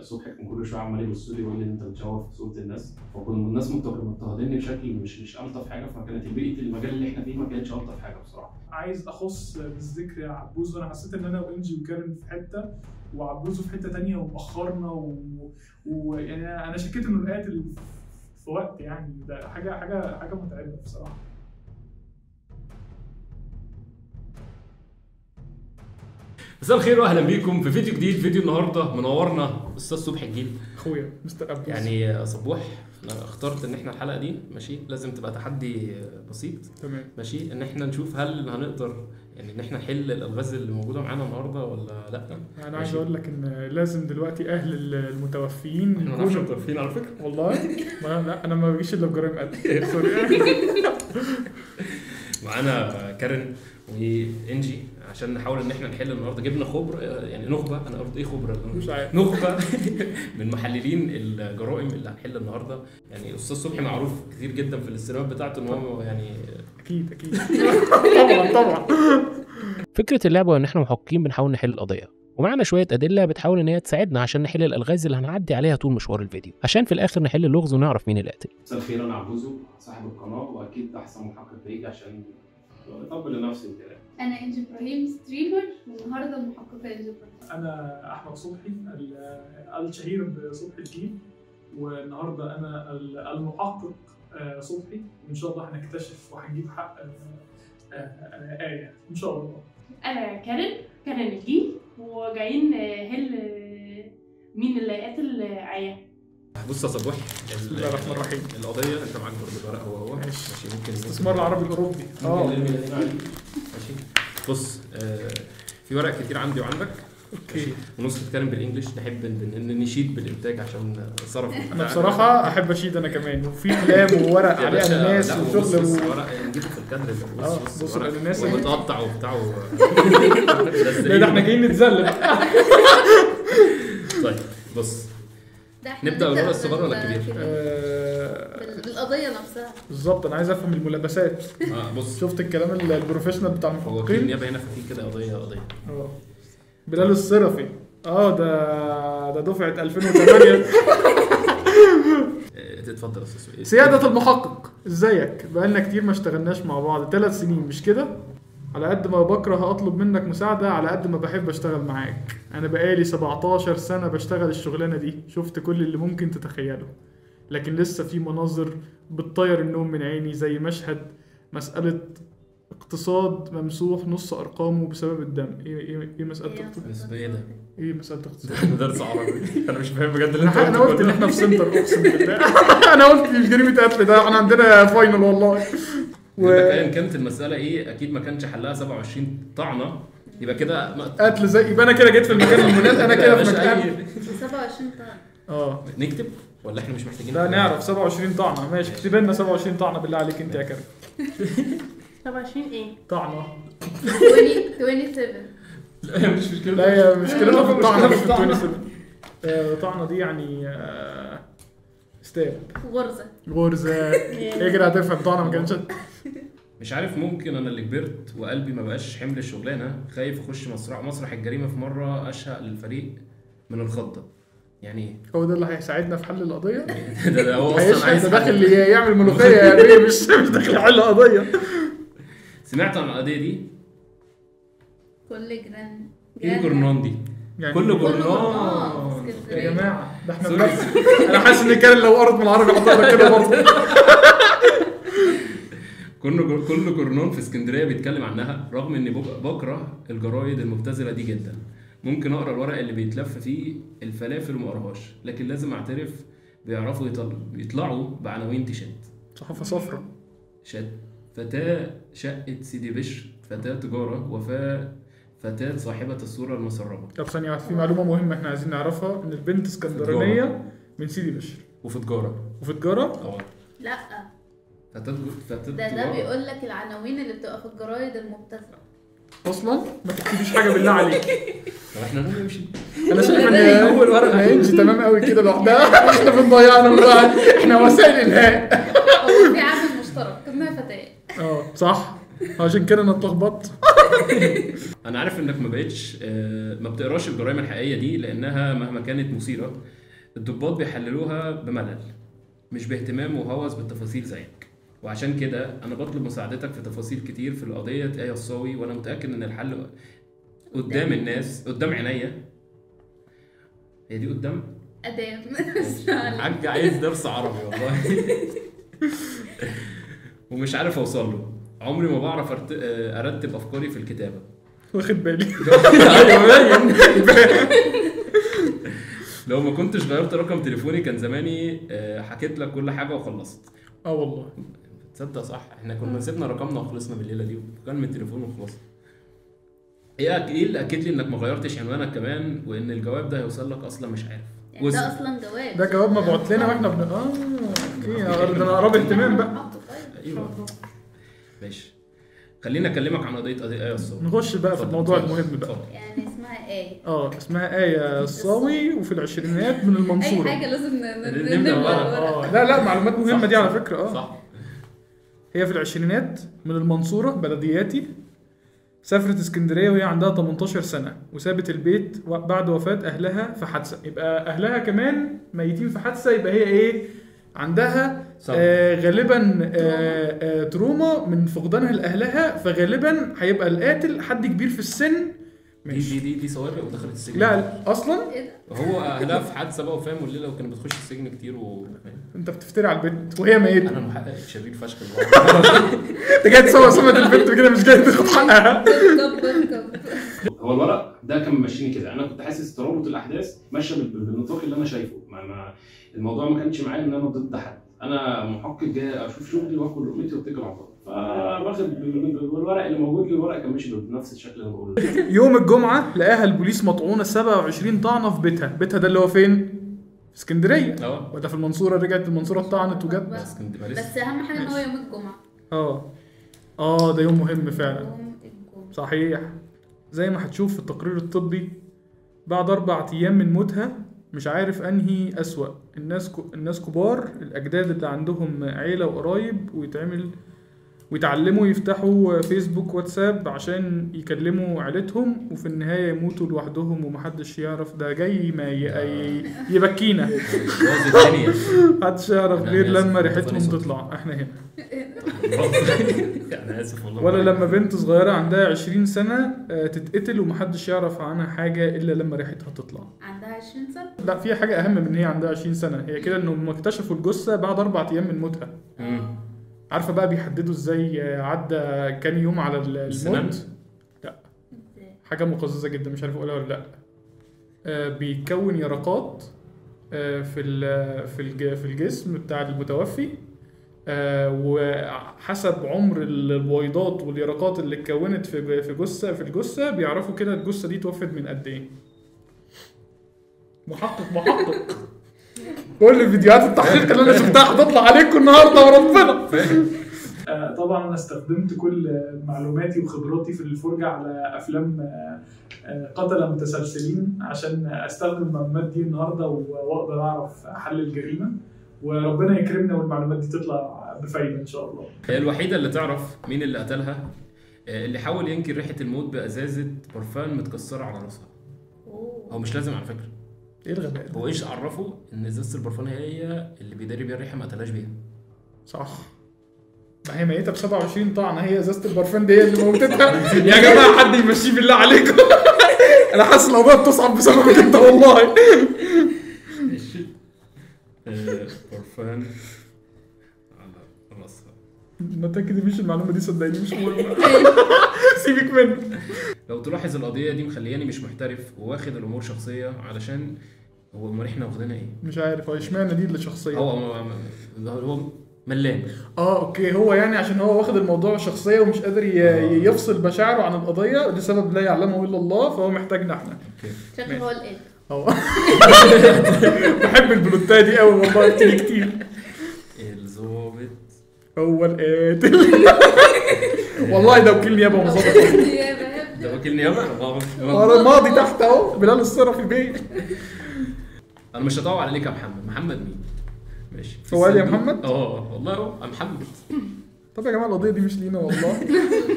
صبحي كان كل شوية عمال يبص لي ويقول لي انت بتشوه في صوره الناس، فكنا الناس مضطهديني بشكل مش الطف حاجة، فكانت البيئة المجال اللي احنا فيه ما كانتش الطف حاجة بصراحة. عايز اخص بالذكر يا عبوزو، انا حسيت ان انا وانجي وكارن في حتة وعبوزو في حتة ثانية ومأخرنا ويعني انا شكيت انه القاتل في وقت، يعني ده حاجة حاجة حاجة متعبة بصراحة. مساء الخير واهلا بيكم في فيديو جديد. فيديو النهارده منورنا استاذ صبحي الجيل، اخويا مستر ابوس. يعني صبوح، انا اخترت ان احنا الحلقة دي ماشي لازم تبقى تحدي بسيط، تمام ماشي، ان احنا نشوف هل هنقدر يعني ان احنا نحل الالغاز اللي موجودة معانا النهارده ولا لا. انا عايز اقول لك ان لازم دلوقتي اهل المتوفيين، احنا ما نعرفش المتوفيين على فكرة والله. ما لا انا ما بجيش الا بجرائم قتل، sorry. معانا كارن وانجي عشان نحاول ان احنا نحل النهارده. جبنا خبر، يعني نخبة، انا قلت ايه خبره، مش عارف، نخبة من محللين الجرائم اللي هنحل النهارده. يعني استاذ صبحي معروف كتير جدا في الاستريمات بتاعته ان هو يعني اكيد اكيد طبعا طبعا. فكرة اللعبة ان احنا محققين بنحاول نحل القضية، ومعنا شوية ادلة بتحاول ان هي تساعدنا عشان نحل الالغاز اللي هنعدي عليها طول مشوار الفيديو، عشان في الاخر نحل اللغز ونعرف مين اللي قتل. مساء الخير، انا عبوزو صاحب القناة، واكيد احسن محقق بيجي عشان اطبل لنفسي وكده. انا انجي ابراهيم streamer، والنهارده المحققه انجي ابراهيم. انا احمد صبحي الشهير بصبحي الجيل، والنهارده انا المحقق صبحي، وان شاء الله هنكتشف وهنجيب حق آية ان شاء الله. انا كارن، كارن الجيل، وجايين نحل مين اللي قتل آية. بص يا صبوح، بسم الله الرحمن الرحيم. القضية انت معاك برضه الورق، هو ماشي، ممكن استثمار العربي الاوروبي ماشي. بص في ورق كتير عندي وعندك، okay، ونص بتتكلم بال English، نحب نشيد بالانتاج عشان صرف. انا بصراحة احب اشيد انا كمان، وفي كلام وورق عليه اناناس وشغل، ورق نجيبه في الكادر. بص بص الاناناس ومتقطع وبتاع لا ده احنا جايين نتذلل. طيب بص، نبدا بالورق الصغير ولا الكبير؟ بالقضية نفسها بالظبط. انا عايز افهم الملابسات. بص، شفت الكلام ال professional بتاع المحققين؟ هو في النيابة هنا في كده قضية بلال الصرفي، ده دفعه 2008. اتفضل يا استاذ. سيادة المحقق، ازيك؟ بقالنا كتير ما اشتغلناش مع بعض، 3 سنين مش كده؟ على قد ما بكره اطلب منك مساعدة، على قد ما بحب اشتغل معاك. انا بقالي 17 سنة بشتغل الشغلانة دي، شفت كل اللي ممكن تتخيله، لكن لسه في مناظر بتطير النوم من عيني، زي مشهد مسالة اقتصاد ممسوح نص ارقامه بسبب الدم. ايه مسالة اقتصاد؟ ايه ده؟ ايه مسالة اقتصاد؟ درس عربي. انا مش فاهم بجد اللي انت انا قلت ان احنا في center، اقسم بالله. انا قلت مش جريمة قتل، ده احنا عندنا final والله. ايا كانت المسالة ايه، اكيد ما كانش حلها 27 طعنه، يبقى كده قتل زي، يبقى انا كده جيت في المكان المناسب. انا كده في مكان 27 طعنه. نكتب ولا احنا مش محتاجين؟ لا نعرف 27 طعنه، ماشي. اكتب لنا 27 طعنه بالله عليك انت يا كريم. 27 ايه؟ طعنه 27. لا هي مش مشكلة، لا هي مشكلتنا في الطعنه مش في 27. طعنه دي يعني stab، غرزه. ايه كده هتفهم طعنه ما كانتش. مش عارف، ممكن انا اللي كبرت وقلبي ما بقاش حمل الشغلانة، خايف اخش مسرح الجريمة في مرة اشهق للفريق من الخضه. يعني ايه؟ هو ده اللي هيساعدنا في حل القضية؟ ده هو اصلا عايز داخل يعمل ملوخية يا بيه، مش داخل يحل قضية. سمعت عن القضية دي؟ كل جران ايه جرنان دي؟ يعني كل جرنان يا جماعة، ده احنا بس. انا حاسس ان كان لو قرط من العربي حطها كده برضه. كل جرنان في اسكندرية بيتكلم عنها، رغم اني بكره الجرايد المبتذله دي جدا. ممكن اقرا الورق اللي بيتلف فيه الفلافل وما اقراهاش، لكن لازم اعترف بيعرفوا يطلعوا بعناوين تشد. صحافة صفراء. شد فتاة شقه سيدي بشر، فتاة تجارة، وفاه فتاة صاحبة الصورة المسربة. طب ثانية واحدة، في معلومة مهمة احنا عايزين نعرفها، ان البنت اسكندرانية من سيدي بشر وفي تجارة. وفي تجارة؟ لا فتاة ده بيقول لك العناوين اللي بتبقى في الجرايد المبتذلة. اصلا ما تكتبيش حاجة بالله عليك. طب احنا نمشي. انا شايف ان اول ورقة هيمشي تمام قوي كده لوحدها. احنا بنضيعنا من بعض، احنا وسائل الهاء. هو في عامل مشترك انها فتاة. صح. عشان كده انا اتلخبطت. انا عارف انك ما بقتش ما بتقراش الجرائم الحقيقية دي، لانها مهما كانت مثيرة الضباط بيحللوها بملل مش باهتمام وهوس بالتفاصيل زيك، وعشان كده انا بطلب مساعدتك في تفاصيل كتير في القضية آية الصاوي، وانا متاكد ان الحل قدام الناس، قدام عينيا. هي دي قدام الحاج عايز درس عربي والله. ومش عارف اوصل له، عمري ما بعرف ارتب افكاري في الكتابة. واخد بالي. لو ما كنتش غيرت رقم تليفوني كان زماني حكيت لك كل حاجة وخلصت. اه والله تصدق صح، احنا كنا سيبنا رقمنا وخلصنا من الليلة دي وكان من التليفون وخلصنا. ايه اللي اكد لي انك ما غيرتش عنوانك كمان، وان الجواب ده هيوصل لك اصلا مش عارف. يعني ده اصلا جواب، ده جواب مبعوت لنا واحنا okay، ده انا قرب اهتمام بقى. ايوه ماشي، خلينا اكلمك عن قضية آية الصاوي. نخش بقى في الموضوع المهم بقى. يعني اسمها آية. اسمها آية الصاوي، وفي العشرينات من المنصورة. اي حاجة لازم نبدا. لا معلومات مهمة دي على فكرة. صح. هي في العشرينات من المنصورة، بلدياتي. سافرت اسكندرية وهي عندها 18 سنة، وسابت البيت بعد وفاه اهلها في حادثه. يبقى اهلها كمان ميتين في حادثه، يبقى هي ايه عندها غالبا تروما من فقدانها لاهلها، فغالبا هيبقى القاتل حد كبير في السن. ماشي. دي سوابق ودخلت السجن. لا اصلا هو اهلها في حادثه بقى وفاهم، والليلة وكانت بتخش السجن كتير انت بتفتري على البنت وهي ميته. انا محقق شرير فشخ. انت جاي تسوق سمعه البنت كده، مش جاي تاخد حقها. هو الورق ده كان ماشيني كده، انا كنت حاسس ترابط الاحداث ماشية بالنطاق اللي انا شايفه. ما الموضوع ما كانش معايا ان انا ضد حد، انا محقق جاي اشوف شغلي واكل لقمتي واتكل على الله، فباخد بالورق اللي موجود لي. الورق كان ماشي بنفس الشكل اللي انا بقوله. يوم الجمعة لقاها البوليس مطعونه 27 طعنه في بيتها. بيتها ده اللي هو فين؟ في اسكندرية ولا في المنصورة؟ رجعت المنصورة اتطعنت وجت. بس اهم حاجة ان هو يوم الجمعة. ده يوم مهم فعلا. صحيح. زي ما هتشوف في التقرير الطبي، بعد 4 ايام من موتها مش عارف انهي اسوأ، الناس كبار، الاجداد اللي عندهم عيله وقرايب ويتعلموا يفتحوا فيسبوك واتساب عشان يكلموا عيلتهم، وفي النهاية يموتوا لوحدهم ومحدش يعرف. ده جاي ما يبكينا، محدش يعرف غير لما ريحتهم تطلع. احنا هنا. انا اسف والله. ولا لما بنت صغيرة عندها 20 سنة تتقتل ومحدش يعرف عنها حاجة الا لما ريحتها تطلع. عندها 20 سنة؟ لا، في حاجة اهم من ان هي عندها 20 سنة، هي كده انهم اكتشفوا الجثة بعد 4 ايام من موتها. عارفه بقى بيحددوا ازاي عدى كام يوم على الموت؟ لا، حاجة مقززه جدا مش عارف اقولها ولا لا. بيكون يرقات في في الجسم بتاع المتوفي، وحسب عمر البويضات واليرقات اللي اتكونت في جثة في الجثة بيعرفوا كده الجثة دي توفت من قد ايه. محقق كل فيديوهات التحقيق اللي انا شفتها هتطلع عليكم النهارده وربنا. طبعا انا استخدمت كل معلوماتي وخبراتي في الفرجة على افلام قتله متسلسلين عشان استخدم المعلومات دي النهارده واقدر اعرف حل الجريمة، وربنا يكرمنا والمعلومات دي تطلع بفايده ان شاء الله. هي الوحيدة اللي تعرف مين اللي قتلها، اللي حاول ينكر ريحه الموت بازازه برفان متكسره على راسها. هو مش لازم على فكرة. ايه الغباء ده؟ هو ايش عرفه ان ازازة البرفان هي اللي بيداري بيها الريحة ما قتلهاش بيها؟ صح. ما هي ميته ب 27 طعنه، هي ازازة البرفان دي هي اللي موتتها. يا جماعة حد يمشيه بالله عليكم. انا حاسس القضية بتصعب بسببك انت والله. برفان على راسها. ما تاكدي المعلومة دي صدقني مش مهمة. سيبك منه. لو تلاحظ القضية دي مخلياني مش محترف وواخد الامور شخصية، علشان هو امال احنا واخدينها ايه؟ مش عارف هو اشمعنى دي اللي شخصية. هو ملان. okay، هو يعني عشان هو واخد الموضوع شخصية ومش قادر يفصل مشاعره عن القضية لسبب لا يعلمه الا الله، فهو محتاجنا احنا. okay، شكله هو القاتل. بحب البلوتات دي قوي والله، كتير كتير. الظابط هو القاتل. والله ده وكيل نيابة ومظابط. ده وكيل نيابة ماضي تحت اهو، بلال الصرفي بيه. انا مش هطوع عليك يا محمد. محمد مين؟ ماشي، هو قال يا محمد؟ والله هو محمد. طب يا جماعة القضية دي مش لينا والله.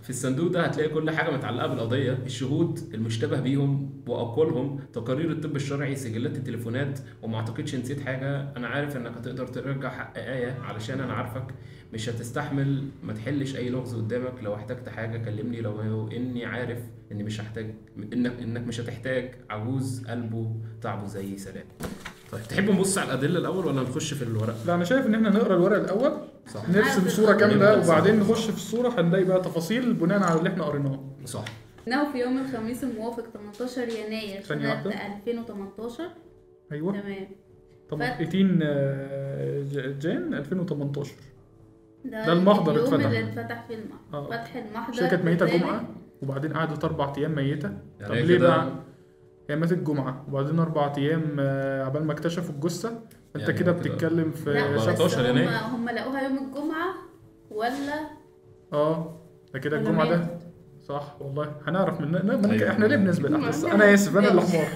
في الصندوق ده هتلاقي كل حاجة متعلقه بالقضية، الشهود المشتبه بيهم واقوالهم، تقارير الطب الشرعي، سجلات التليفونات، وما اعتقدش نسيت حاجة. انا عارف انك هتقدر ترجع حق آية علشان انا عارفك مش هتستحمل ما تحلش اي لغز قدامك. لو احتجت حاجة كلمني، لو اني عارف اني مش هحتاج انك مش هتحتاج. عجوز قلبه تعبه زي سلام. طيب تحبوا نبص على الادلة الاول ولا نخش في الورق؟ لا انا شايف ان احنا نقرا الورق الاول، صح، نرسم صوره كاملة وبعدين نخش في الصورة، هنلاقي بقى تفاصيل بناء على اللي احنا قريناه. صح. انه في يوم الخميس الموافق 18 يناير سنة 2018. ايوه تمام. 18 جان 2018 ده المحضر اتفتح، اليوم اللي اتفتح فيه المحضر. فتح المحضر شركة ميته جمعه، وبعدين قعدت 4 ايام ميته. طب ليه بقى؟ هي ماتت جمعه وبعدين 4 ايام عبال ما اكتشفوا الجثة. انت يعني كده بتتكلم في 14 يناير. هم لقوها يوم الجمعة ولا ده كده الجمعة ده صح؟ والله هنعرف من أيوة. احنا ليه بنسبق الاحداث؟ انا اسف انا اللي حمار.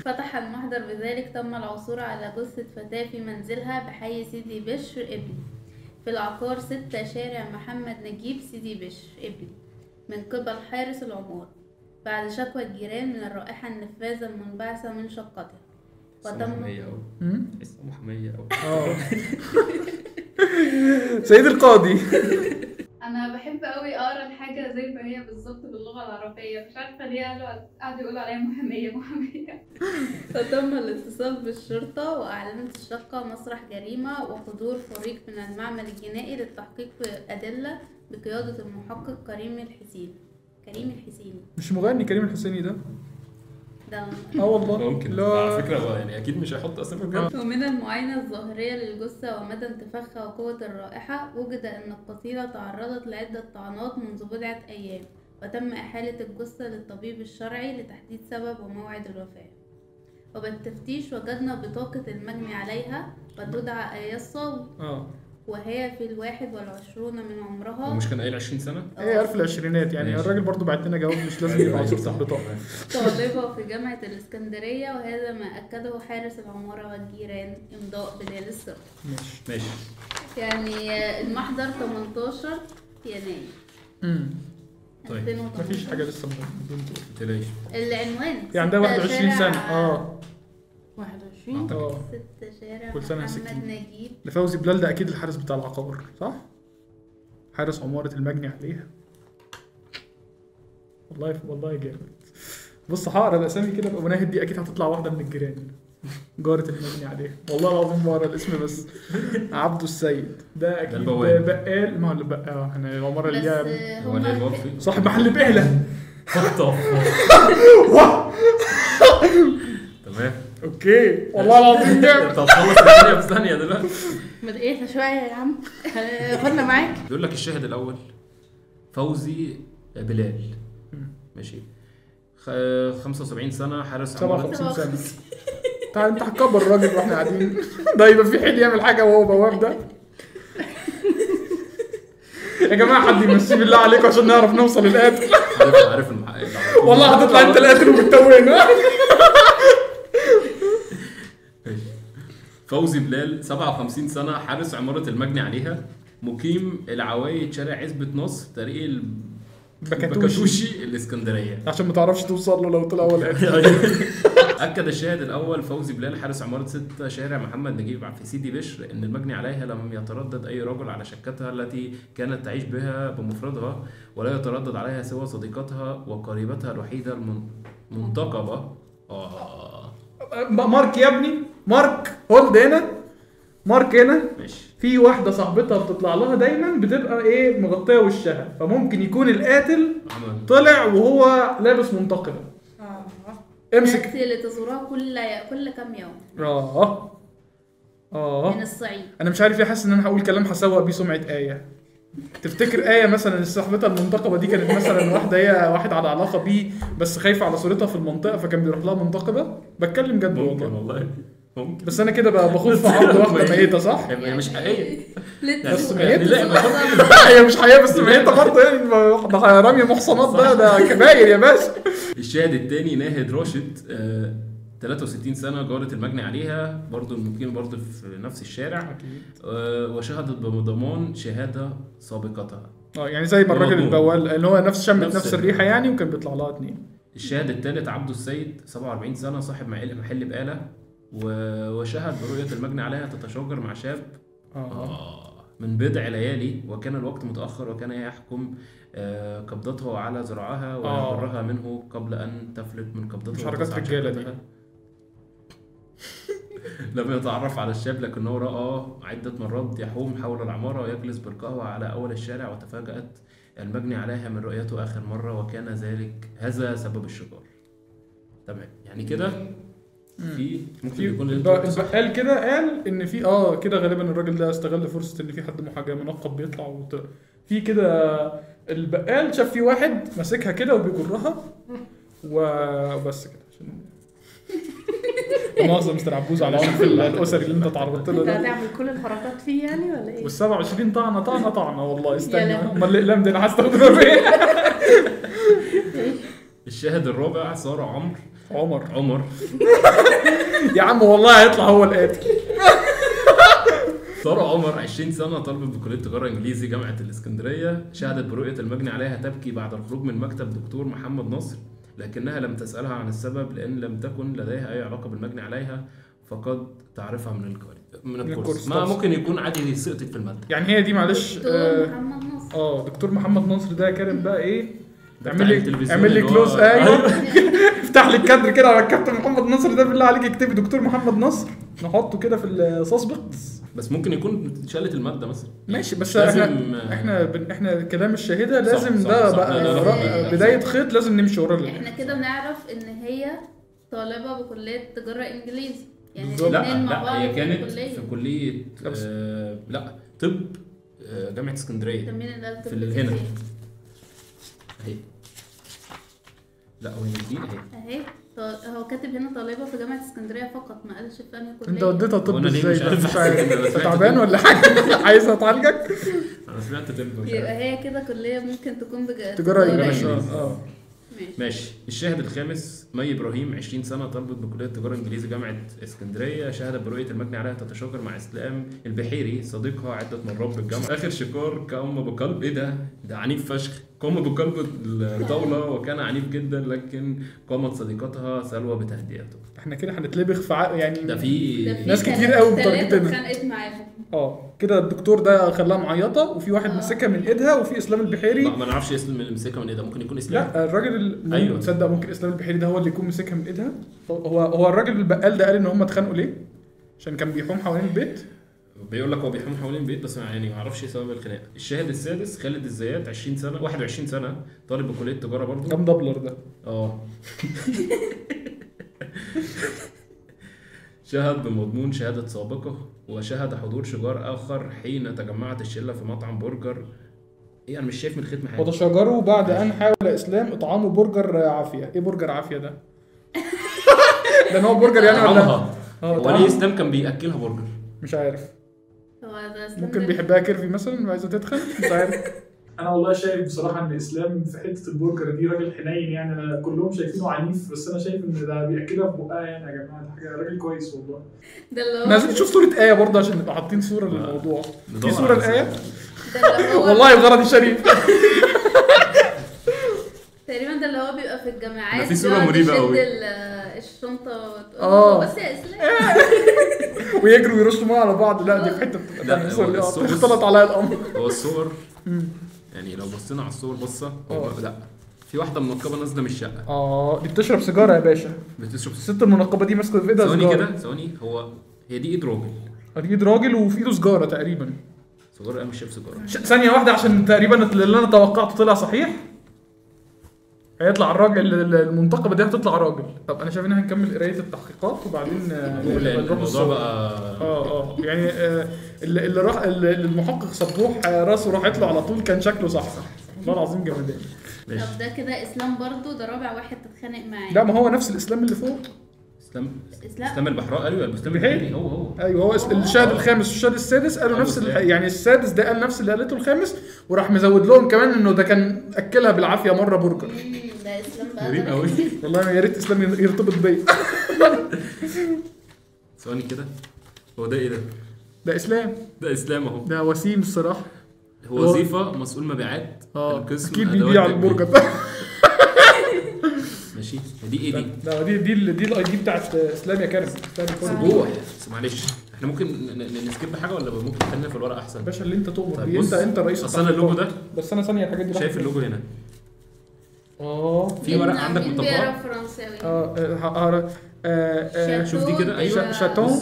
فتح المحضر بذلك تم العثور على جثة فتاة في منزلها بحي سيدي بشر قبلي في العقار 6 شارع محمد نجيب سيدي بشر قبلي من قبل حارس العمارة بعد شكوى الجيران من الرائحة النفاذة المنبعثة من شقتها. وتم محامية أوي. سيد القاضي. أنا بحب أوي أقرأ الحاجة زي ما هي بالظبط باللغة العربية، مش عارفة ليه قعدوا يقولوا عليا محامية محامية. فتم الاتصال بالشرطة وأعلنت الشقة مسرح جريمة وحضور فريق من المعمل الجنائي للتحقيق في أدلة بقيادة المحقق كريم الحسيني. كريم الحسيني مش مغني كريم الحسيني ده؟ ده والله ممكن. لا على فكرة يعني اكيد مش هيحط اسامي بجد. ومن المعاينة الظاهرية للجثه ومدى انتفاخها وقوه الرائحة وجد ان القتيله تعرضت لعدة طعنات منذ بضعة ايام، وتم احالة الجثة للطبيب الشرعي لتحديد سبب وموعد الوفاة. وبالتفتيش وجدنا بطاقة المجني عليها وتدعى آية الصاوي، وهي في 21 من عمرها. ومش كان قايل 20 سنة؟ ايه عارف العشرينات يعني. الراجل برضو بعت لنا جواب مش لازم يبقى صورة البطاقة. طالبة في جامعة الإسكندرية، وهذا ما أكده حارس العمارة والجيران. إمضاء بلال الصاوي. ماشي. يعني المحضر 18 يناير. طيب مفيش حاجة لسه متلاقيش. العنوان يعني عندها 21 سنة. 21 6 شارع كل سنة محمد نجيب. لفوزي بلال ده اكيد الحارس بتاع العقار صح؟ حارس عمارة المجني عليها. والله والله جامد. بص هقرا الاسامي كده بقى مناهد دي اكيد هتطلع واحدة من الجيران، جارة المجني عليها. والله العظيم بقرا الاسم بس. عبده السيد ده اكيد بقال. ما هو اللي بقال احنا العمارة اللي هي صاحب محل بقلة. تمام okay والله العظيم جامد. انت هتخلص الدنيا في ثانية دلوقتي. ما تقيسها شوية يا عم، خدنا معاك. بيقول لك الشاهد الاول فوزي بلال، ماشي، 75 سنة، حارس عمارة. 57 سنة. تعال انت هتكبر الراجل واحنا قاعدين ده يبقى في حيل يعمل حاجة وهو بواب ده. يا جماعة حد يمشيه بالله عليكم عشان نعرف نوصل للقاتل. عارف المحقق والله هتطلع انت القاتل وبتتوهنا. فوزي بلال 57 سنة، حارس عمارة المجني عليها، مقيم العوايد شارع عزبة نصر طريق البكاتوشي الإسكندرية. عشان ما تعرفش توصل له لو طلع هو القاتل. أكد الشاهد الأول فوزي بلال حارس عمارة 6 شارع محمد نجيب في سيدي بشر إن المجني عليها لم يتردد أي رجل على شقتها التي كانت تعيش بها بمفردها، ولا يتردد عليها سوى صديقتها وقريبتها الوحيدة المنتقبة. mark يا ابني، mark hold هنا، mark هنا. ماشي. في واحدة صاحبتها بتطلع لها دايما بتبقى ايه مغطيه وشها، فممكن يكون القاتل طلع وهو لابس منتقبه. امسك اللي تزورها كل كام يوم. من الصعيد. انا مش عارف ليه حاسس ان انا هقول كلام هسوق بيه سمعه آية. تفتكر آية مثلا صاحبتها المنتقبه دي كانت مثلا واحدة هي واحد على علاقة بيه بس خايفة على صورتها في المنطقة فكان بيروح لها منتقبه؟ بتكلم جد والله. ممكن. بس انا كده بقى باخد في عرض واحدة ميته صح؟ هي مش حقيقية بس ميته. هي مش حقيقية بس ميته برضه يعني، ده رمي محصنات ده كباير يا باشا. الشاهد الثاني ناهد راشد 63 سنة، جارة المجني عليها برضو، المقيم برضو في نفس الشارع، وشهدت بضمان شهادة سابقتها. يعني زي ما الراجل البوال اللي هو نفس شمت نفس الريحة يعني، وكان بيطلع لها 2. الشاهد الثالث عبده السيد 47 سنة، صاحب محل بقاله، وشهد برؤية المجني عليها تتشاجر مع شاب من بضع ليالي، وكان الوقت متأخر، وكان يحكم قبضته على ذراعها ويجرها منه قبل أن تفلت من قبضته. مش حركات رجالة دي. لم يتعرف على الشاب، لكنه رأى عدة مرات يحوم حول العمارة ويجلس بالقهوة على أول الشارع، وتفاجأت المجني عليها من رؤيته آخر مرة، وكان ذلك هذا سبب الشجار. تمام، يعني كده في ممكن يكون البقال كده قال ان في كده غالبا الراجل ده استغل فرصة ان في حد محاجة منقب بيطلع في كده. البقال شاف في واحد ماسكها كده وبيجرها وبس كده. عشان مؤاخذة مستر عبوز على العنف الاسري اللي انت تعرضت له ده. انت هتعمل كل الحركات فيه يعني ولا ايه؟ وال27 طعنه طعنه طعنه والله. استنى، امال الاقلام دي انا هستخدمها في ايه؟ الشاهد الرابع ساره عمر يا عم والله هيطلع هو القاتل. ساره عمر 20 سنة، طالبه بكلية تجارة انجليزي جامعه الاسكندرية، شهدت برؤية المجني عليها تبكي بعد الخروج من مكتب دكتور محمد نصر، لكنها لم تسالها عن السبب لان لم تكن لديها اي علاقة بالمجني عليها، فقد تعرفها من الكورس. ما ممكن يكون عادي سقطت في المادة يعني. هي دي معلش دكتور محمد نصر. دكتور محمد نصر ده كارم بقى ايه؟ اعمل لي close. ايوه افتح لي الكادر كده على الكابتن محمد نصر ده، بالله عليك اكتبي دكتور محمد نصر، نحطه كده في ال suspects. بس ممكن يكون شالت المادة مثلا. ماشي، بس احنا كلام الشاهده لازم صح ده صح بقى بداية خيط لازم نمشي ورا. احنا كده بنعرف ان هي طالبه بكلية تجارة انجليزي يعني. لا هي كانت في كليه لا طب جامعه اسكندرية. في هنا اهي. لا هو دي اهي. هو كاتب هنا طالبه في جامعه اسكندرية فقط، ما قالش في انهي كليه. انت وديتها طب ازاي؟ مش عارف، تعبان ولا حاجة؟ عايزها تعالجك؟ انا سمعت طب. يبقى هي كده كليه ممكن تكون تجارة انجليزي. ماشي. الشاهد الخامس مي ابراهيم 20 سنة، طالبه بكلية تجارة انجليزي جامعه اسكندرية، شهدت برؤية المجني عليها تتشاجر مع اسلام البحيري صديقها عده مرات بالجامعة. اخر شكار قام بقلب ايه ده؟ ده عنيف فشخ. قام بقلب الطاولة وكان عنيف جدا، لكن قامت صديقتها سلوى بتهدئته. احنا كده هنتلبخ في يعني ده في ناس كتير قوي بتارجتنا. اتخانقت معاهم. كده الدكتور ده خلاها معيطه، وفي واحد مسكها من ايدها، وفي اسلام البحيري. ما نعرفش اسلام اللي مسكها من ايدها، ممكن يكون اسلام. لا الراجل ايوه تصدق ممكن اسلام البحيري ده هو اللي يكون مسكها من ايدها. هو الراجل البقال ده قال ان هم اتخانقوا ليه؟ عشان كان بيحوم حوالين البيت. بيقول لك هو بيحوم حوالين البيت بس يعني ما اعرفش سبب الخناقة. الشاهد السادس خالد الزيات 20 سنة 21 سنة، طالب بكلية تجارة برضه. كام دبلر ده؟ شهد بمضمون شهادة سابقه، وشهد حضور شجار اخر حين تجمعت الشلة في مطعم برجر. ايه انا مش شايف من الختم حاجة. وتشاجروا بعد ان حاول اسلام اطعامه برجر عافية. ايه برجر عافية ده؟ ده نوع برجر يعني ولا هو ليه اسلام كان بياكلها برجر؟ مش عارف، ممكن بيحبها curvy مثلا وعايزه تدخل، مش عارف. انا والله شايف بصراحة ان اسلام في حتة البرجر دي راجل حنين يعني. انا كلهم شايفينه عنيف، بس انا شايف ان ده بياكلها في بقها يعني. يا جماعة ده حاجة راجل كويس والله. ده اللي هو لازم تشوف صوره ايه برضه عشان نبقى حاطين صوره للموضوع. في صوره الايه والله بغرضي شريف تقريبا. ده اللي هو بيبقى في الجامعات في صوره مريبه قوي، الشنطة وتقول بس يا اسلام ويجروا ويرشوا مية على بعض. لا دي في حتة بتبقى اختلط عليا الامر. هو الصور يعني لو بصينا على الصور بصة، لا في واحدة منقبة نازله من الشقة. دي بتشرب سيجارة يا باشا. بتشرب. الست المنقبه دي ماسكه في ايدها سيجارة. ثواني كده، ثواني، هو هي دي ايد راجل؟ دي ايد راجل وفي ايده سيجارة تقريبا. سيجارة؟ انا مش شايف سيجارة. ثانية واحدة عشان تقريبا اللي انا توقعته طلع صحيح. هيطلع الراجل المنتقبه دي هتطلع راجل. طب انا شايف ان احنا هنكمل قرايه التحقيقات وبعدين نروح الموضوع بقى. يعني اللي راح المحقق صبوح راسه راحت له على طول، كان شكله صح. والله العظيم جمدان. طب ده كده اسلام برضو، ده رابع واحد تتخانق معاه. لا ما هو نفس الاسلام اللي فوق. اسلام البحراء. ايوه اسلام البحيري هو. ايوه هو الشاهد الخامس والشاهد السادس قالوا نفس يعني السادس ده قال نفس اللي قالته الخامس، وراح مزود لهم كمان انه ده كان اكلها بالعافية مرة برجر. ده اسلام بقى غريب قوي والله. يا ريت اسلام يرتبط بيا. ثواني كده، هو ده ايه ده؟ ده اسلام. ده اسلام اهو. ده وسيم الصراحة. وظيفة مسؤول مبيعات القسم اكيد بيبيع البرجر ده. ماشي، دي ايه دي؟ لا دي ال ID بتاعت اسلام يا كرم. سبوح. معلش احنا ممكن ن skip حاجة ولا ممكن نخلينا في الورق احسن؟ باشا اللي انت تؤمر بيه، انت الرئيس. اصل اللوجو ده، بس انا ثانية الحاجات دي شايف اللوجو هنا؟ في ورق عندك مطبقات فرنساوي. شوف دي كده. ايوه شاتون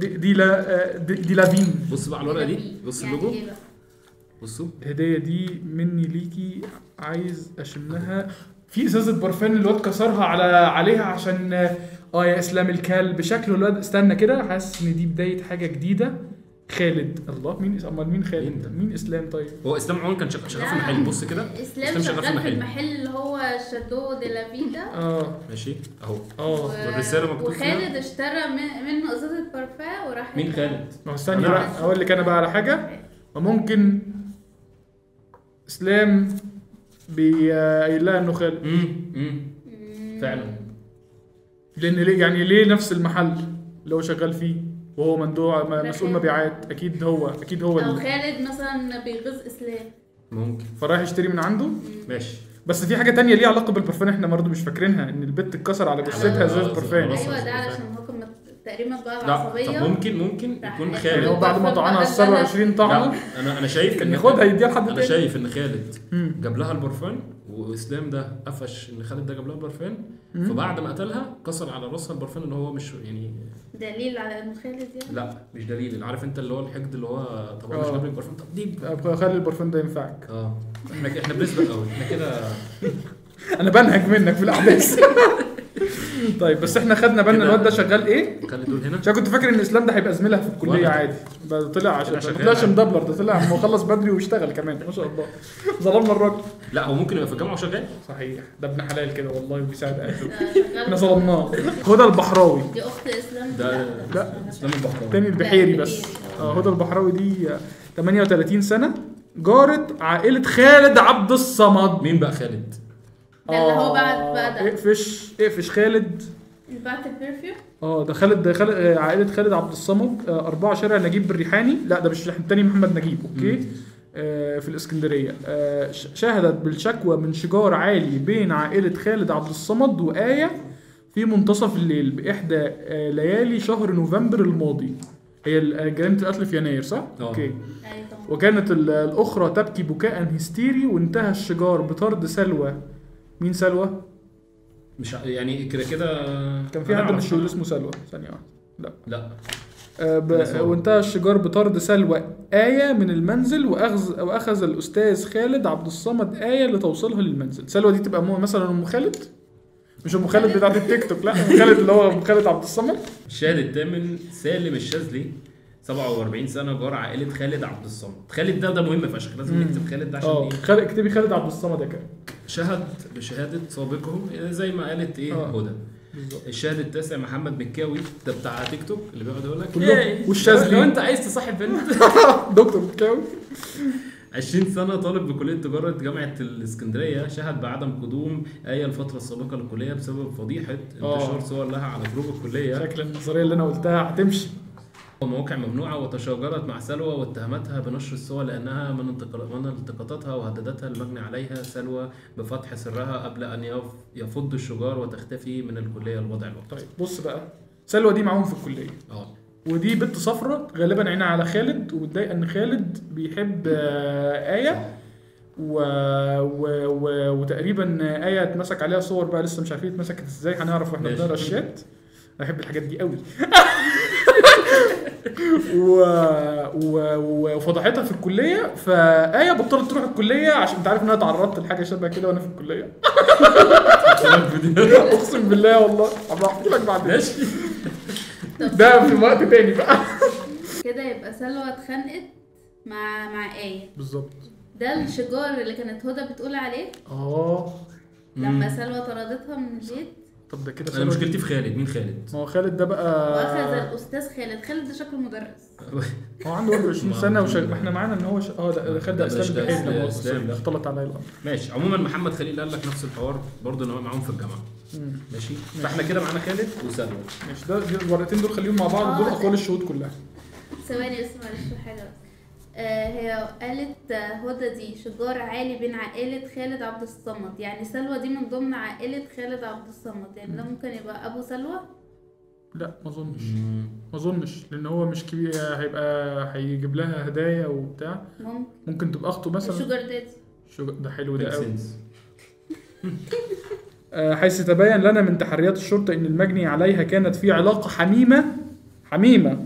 دي لا دي لافين. بص بقى على الورقة دي، بص اللوجو، بصوا الهدية دي مني ليكي، عايز اشمها. في ازازة برفان الواد كسرها عليها عشان يا اسلام الكلب شكله الواد. استنى كده، حاسس ان دي بداية حاجة جديدة. خالد، الله، مين امال مين خالد؟ مين اسلام؟ طيب هو اسلام عمر كان شغال في المحل. بص كده، اسلام شغال في المحل اللي هو شادو دي لا فيدا. ماشي اهو. والرسالة مكتوب فيها، وخالد اشترى منه ازازة برفان وراح. مين خالد؟ ما هو استني بقى اقول لك انا بقى على حاجة. ما ممكن اسلام بيقول لها انه خالد. فعلا، لان ليه يعني ليه نفس المحل اللي هو شغال فيه وهو مندوع مسؤول مبيعات؟ اكيد هو، اكيد هو. او خالد مثلا بيغيظ اسلام، ممكن فرايح يشتري من عنده. ماشي، بس في حاجة تانية ليها علاقة بالبرفان احنا برضه مش فاكرينها، ان البت اتكسر على جثتها ازازة برفان. ايوه ده علشان هو كان تقريبا بقى العصبية. طب ممكن يكون خالد هو بعد ما طعنها 27 طعنه. انا شايف ان ياخدها يديها لحد تاني. انا شايف ان خالد جاب لها البرفان، واسلام ده قفش ان خالد ده جاب لها البرفان، فبعد ما قتلها كسر على راسها البرفان، اللي هو مش يعني دليل على انه خالد يعني. لا مش دليل، عارف انت اللي هو الحقد اللي هو طب مش جاب لك برفان، طب دي خلي البرفان ده ينفعك. احنا بنسبق قوي، احنا كده. انا بنهج منك في الاحداث. طيب بس احنا خدنا بالنا الواد ده شغال ايه؟ خلي دول هنا. عشان كنت فاكر ان اسلام ده هيبقى زميلها في الكلية عادي، طلع عشان ما طلعش مدبلر، ده طلع مخلص بدري واشتغل كمان ما شاء الله. ظلمنا الراجل. لا هو ممكن يبقى في الجامعة وشغال. صحيح، ده ابن حلال كده والله وبيساعد اهله. احنا ظلمناه. هدى البحراوي دي اخت اسلام. لا اسلام البحراوي تاني، البحيري بس. هدى البحراوي دي 38 سنة، جاره عائلة خالد عبد الصمد. مين بقى خالد؟ ده اللي هو بعد ده. اقفش خالد بعت ال perfume. ده خالد، ده خالد عائلة خالد عبد الصمد، 4 شارع نجيب الريحاني. لا ده مش التاني، محمد نجيب. okay. في الاسكندرية. شهدت بالشكوى من شجار عالي بين عائلة خالد عبد الصمد وآية في منتصف الليل بإحدى ليالي شهر نوفمبر الماضي. هي جريمة القتل في يناير صح؟ okay. وكانت الأخرى تبكي بكاء هستيري، وانتهى الشجار بطرد سلوى. مين سلوى؟ مش يعني كده كده كان في حد من الشغل اسمه سلوى. ثانية واحدة. لا وانتهى الشجار بطرد سلوى آية من المنزل، وأخذ الأستاذ خالد عبد الصمد آية لتوصيلها للمنزل. سلوى دي تبقى مثلا أم خالد، مش أم خالد بتاعت التيك توك، لا أم خالد اللي هو أم خالد عبد الصمد. الشاهد الثامن سالم الشاذلي 47 سنة، جار عائلة خالد عبد الصمد. خالد ده مهم فشخ، لازم نكتب خالد ده عشان ايه؟ خالد، اكتبي خالد عبد الصمد يا كريم. شهد بشهادة سابقه زي ما قالت ايه هدى. الشاهد التاسع محمد مكاوي، ده بتاع تيك توك اللي بيقعد يقول لك ايه والشاذلي لو انت عايز تصاحب بنت. دكتور مكاوي 20 سنة، طالب بكلية تجارة جامعة الإسكندرية، شهد بعدم قدوم آية الفترة السابقة للكلية بسبب فضيحة انتشار صور لها على جروب الكلية. شكل النظرية اللي أنا قلتها هتمشي. مواقع ممنوعة، وتشاجرت مع سلوى واتهمتها بنشر الصور لأنها من التقاطتها، وهددتها المجني عليها سلوى بفتح سرها قبل أن يفض الشجار وتختفي من الكلية الوضع الوقت. طيب بص بقى، سلوى دي معاهم في الكلية. ودي بنت صفرة غالبا عينها على خالد، ومتضايقة إن خالد بيحب آية، وتقريبا آية اتمسك عليها صور بقى لسه مش عارفين اتمسكت ازاي، هنعرف واحنا بنقرا الشات. انا بحب الحاجات دي قوي. وفضحتها في الكلية، فآية بطلت تروح الكلية عشان انت عارف ان انا اتعرضت لحاجة شبه كده وانا في الكلية. اقسم بالله والله هبقى احكي لك بعدين. ده في وقت تاني بقى. كده يبقى سلوى اتخانقت مع آية بالظبط. ده الشجار اللي كانت هدى بتقول عليه. لما سلوى طردتها من البيت. طب ده كده انا مشكلتي في خالد. مين خالد؟ ما هو خالد ده بقى واخذ الاستاذ خالد. خالد ده شكله مدرس. هو عنده 21 سنة احنا معانا ان هو ده خالد ده اسلام البحيري. اختلط عليا الامر. ماشي. عموما محمد خليل قال لك نفس الحوار برضه ان هو معاهم في الجامعة. ماشي. فاحنا كده معانا خالد وسلوى. ماشي. ده الورقتين دول خليهم مع بعض، دول اقوال الشهود كلها. ثواني بس معلش حاجة بس. هي قالت هدى دي شجار عالي بين عائلة خالد عبد الصمد، يعني سلوى دي من ضمن عائلة خالد عبد الصمد، يعني ده ممكن يبقى أبو سلوى؟ لا ما اظنش، ما اظنش، لان هو مش كبير، هيبقى هيجيب لها هدايا وبتاع. ممكن تبقى اخته مثلا، sugar daddy. ده حلو ده قوي. حيث تبين لنا من تحريات الشرطة ان المجني عليها كانت في علاقة حميمة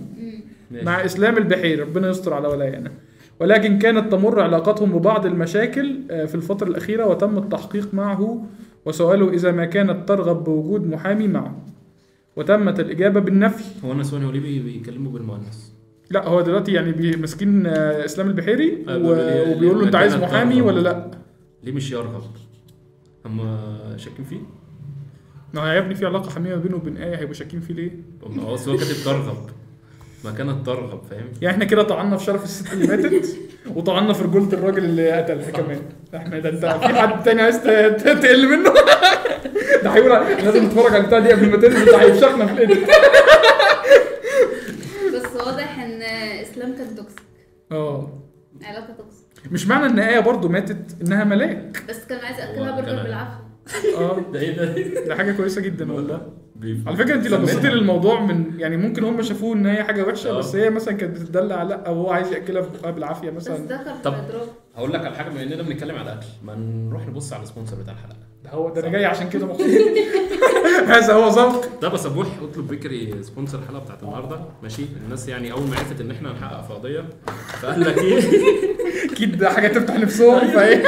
مع اسلام البحيري، ربنا يستر على ولايانا، ولكن كانت تمر علاقتهم ببعض المشاكل في الفترة الأخيرة، وتم التحقيق معه وسؤاله إذا ما كانت ترغب بوجود محامي معه، وتمت الإجابة بالنفي. هو أنا سوني وليه بيكلموا بالمؤنث؟ لا هو دلوقتي يعني ماسكين اسلام البحيري وبيقول له أنت عايز محامي ولا لا؟ ليه مش يرغب؟ هم شاكين فيه؟ ما هو يا ابني في علاقة حميمة بينه وبين آية، هيبقوا شاكين فيه ليه؟ هو أصل هو كاتب ترغب، ما كانت ترغب، فاهم؟ يعني احنا كده طعنا في شرف الست اللي ماتت، وطعنا في رجولة الراجل اللي قتلها كمان. احنا ده انت في حد تاني عايز تقل منه؟ ده هيقول لازم نتفرج على البتاع دي قبل ما تنزل، ده هيفشخنا في ال edit. بس واضح ان اسلام كان toxic. علاقة toxic. مش معنى ان آية برضو ماتت انها ملاك، بس كان عايز اكلها برجر بالعافية. ده ايه ده؟ ده حاجة كويسة جدا والله. على فكرة انت لو بصيتي للموضوع من يعني ممكن هم شافوه ان هي حاجة وحشة، بس هي مثلا كانت بتدلع، لا او هو عايز ياكلها في بقها بالعافية مثلا. بس ده كان طب هقول لك على حاجة، بما اننا بنتكلم على اكل، ما نروح نبص على ال sponsor بتاع الحلقة. ده هو ده انا جاي عشان كده مخصوص. هذا هو ذوق. ده بصبوح اطلب بيكري sponsor الحلقة بتاعت النهارده، ماشي؟ الناس يعني اول ما عرفت ان احنا هنحقق في قضية فقال لك ايه، اكيد ده حاجة تفتح نفسهم، فايه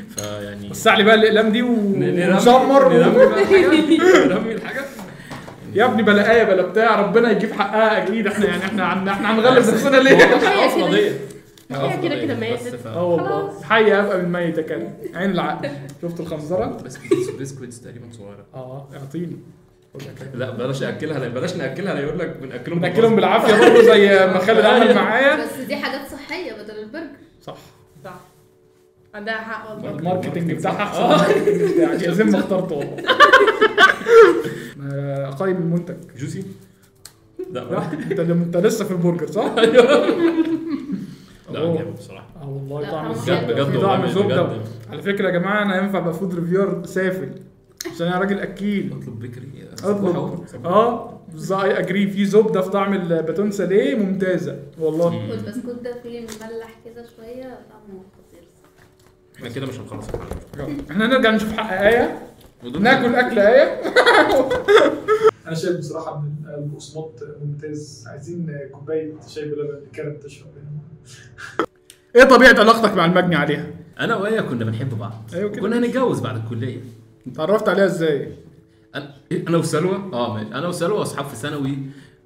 فيعني وسع لي بقى الاقلام دي ونشمر نرمي الحاجة يا ابني، بلا آية بلا بتاع، ربنا يجيب حقها اكيد. احنا يعني احنا هنغلب نفسنا ليه؟ هي كده كده ماتت. والله حي ابقى من ميت كده، عين العقل. شفت الخنزره؟ biscuits تقريبا صغيرة. اعطيني. لا بلاش اكلها، لا بلاش ناكلها، لا يقول لك بناكلهم بالعافية برضه زي ما خالد عمل معايا. بس دي حاجات صحية بدل البرجر. صح صح، عندها حق والله. ال marketing بتاعها احسن من ال marketing بتاعي، لازم ما اخترته والله. اقيم المنتج juicy. لا انت لسه في البرجر صح؟ ايوه. لا جامد بصراحة. والله طعم الزبدة، بجد طعم الزبدة. على فكرة يا جماعة انا ينفع ابقى food reviewer سافل عشان انا راجل اكيل. اطلب بيكري. اطلب بالظبط. I agree، في زبدة في طعم الباتون ساليه ممتازة والله. والبسكوت ده فيه مملح كده شوية، طعمه خطير. احنا كده مش هنخلص الحلقة، احنا نرجع نشوف حق آية، ناكل اكل آية. انا شايف بصراحة ان البقسماط ممتاز. عايزين كوباية شاي بلبن كانت تشرب هنا. ايه طبيعة علاقتك مع المجني عليها؟ انا وآية كنا بنحب بعض. أيوة كده. كنا هنتجوز بعد الكلية. اتعرفت عليها ازاي؟ انا وسلوى ماشي. انا وسلوى اصحاب في ثانوي،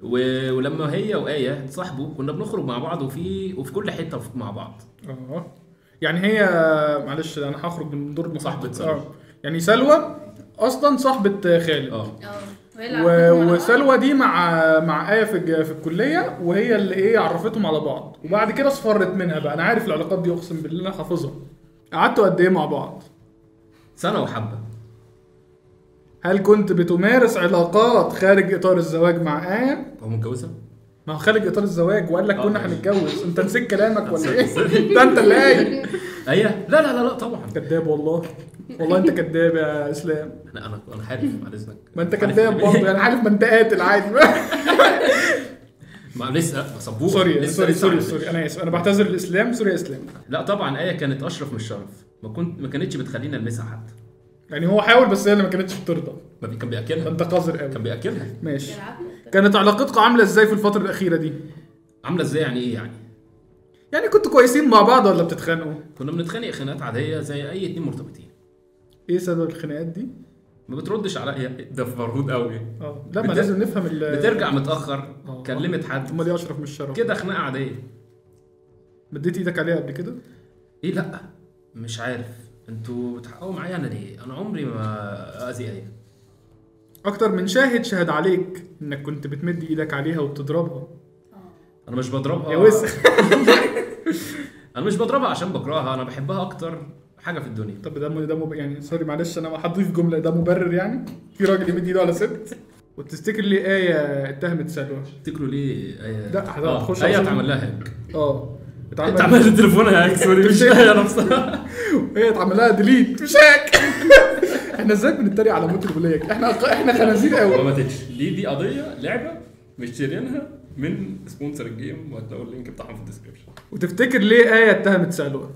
ولما هي وآية اتصاحبوا كنا بنخرج مع بعض وفي كل حتة مع بعض. يعني هي معلش انا هخرج من دور صاحبه سلوى. يعني سلوى اصلا صاحبه خالد. وسلوى دي مع آية في الكلية، وهي اللي ايه عرفتهم على بعض، وبعد كده صفرت منها بقى. انا عارف العلاقات دي، اقسم بالله انا حافظها. قعدتوا قد ايه مع بعض؟ سنة وحبه. هل كنت بتمارس علاقات خارج اطار الزواج مع آية؟ هو متجوزها؟ ما هو خارج اطار الزواج وقال لك كنا هنتجوز. انت نسيت كلامك ولا ايه؟ ده انت اللي قايل. ايه لا لا لا لا طبعا كداب والله. والله انت كداب يا اسلام. انا حالف بعد اذنك. ما انت كداب برضه، انا عارف ما انت قاتل عادي. ما لسه صبوه. sorry sorry sorry sorry، انا اسف، انا بعتذر للاسلام. sorry يا اسلام. لا طبعا آية كانت اشرف من الشرف، ما كانتش بتخلينا نلمسها حتى. يعني هو حاول بس هي اللي ما كانتش بترضى. ما كان بياكلها. انت قذر قوي. كان بياكلها. ماشي. كانت علاقتكم عامله ازاي في الفترة الاخيرة دي؟ عامله ازاي يعني ايه يعني؟ يعني كنتوا كويسين مع بعض ولا بتتخانقوا؟ كنا بنتخانق خناقات عادية زي اي اتنين مرتبطين. ايه سبب الخناقات دي؟ ما بتردش عليا، ده فرهود قوي. لا ما لازم نفهم بترجع متاخر، كلمت حد. امال ايه اشرف من الشرف كده؟ خناقه عادية. مديت ايدك عليها قبل كده؟ ايه لا مش عارف، انتوا بتحققوا معايا انا ليه؟ انا عمري ما اذي ايه. اكتر من شاهد شهد عليك انك كنت بتمد ايدك عليها وبتضربها. انا مش بضربها يا وسخ. انا مش بضربها عشان بكرهها، انا بحبها اكتر حاجة في الدنيا. طب ده يعني sorry معلش انا هضيف جملة، ده مبرر يعني؟ في راجل يمد ايده على ست؟ وتفتكر ليه آية اتهمت سلوى؟ تفتكروا ليه آية؟ لا هتخش آية اتعمل لها hack. اتعمل تليفونها hack، sorry مش هي نفسها، هي اتعمل لها delete مش hack. احنا ازاي بنتريق على موت الوليه؟ احنا خنازير قوي. ما ماتتش دي قضية لعبه مشترينها من sponsor ال game، وهتلاقوا ال link بتاعهم في ال description. وتفتكر ليه آية اتهمت سلوى؟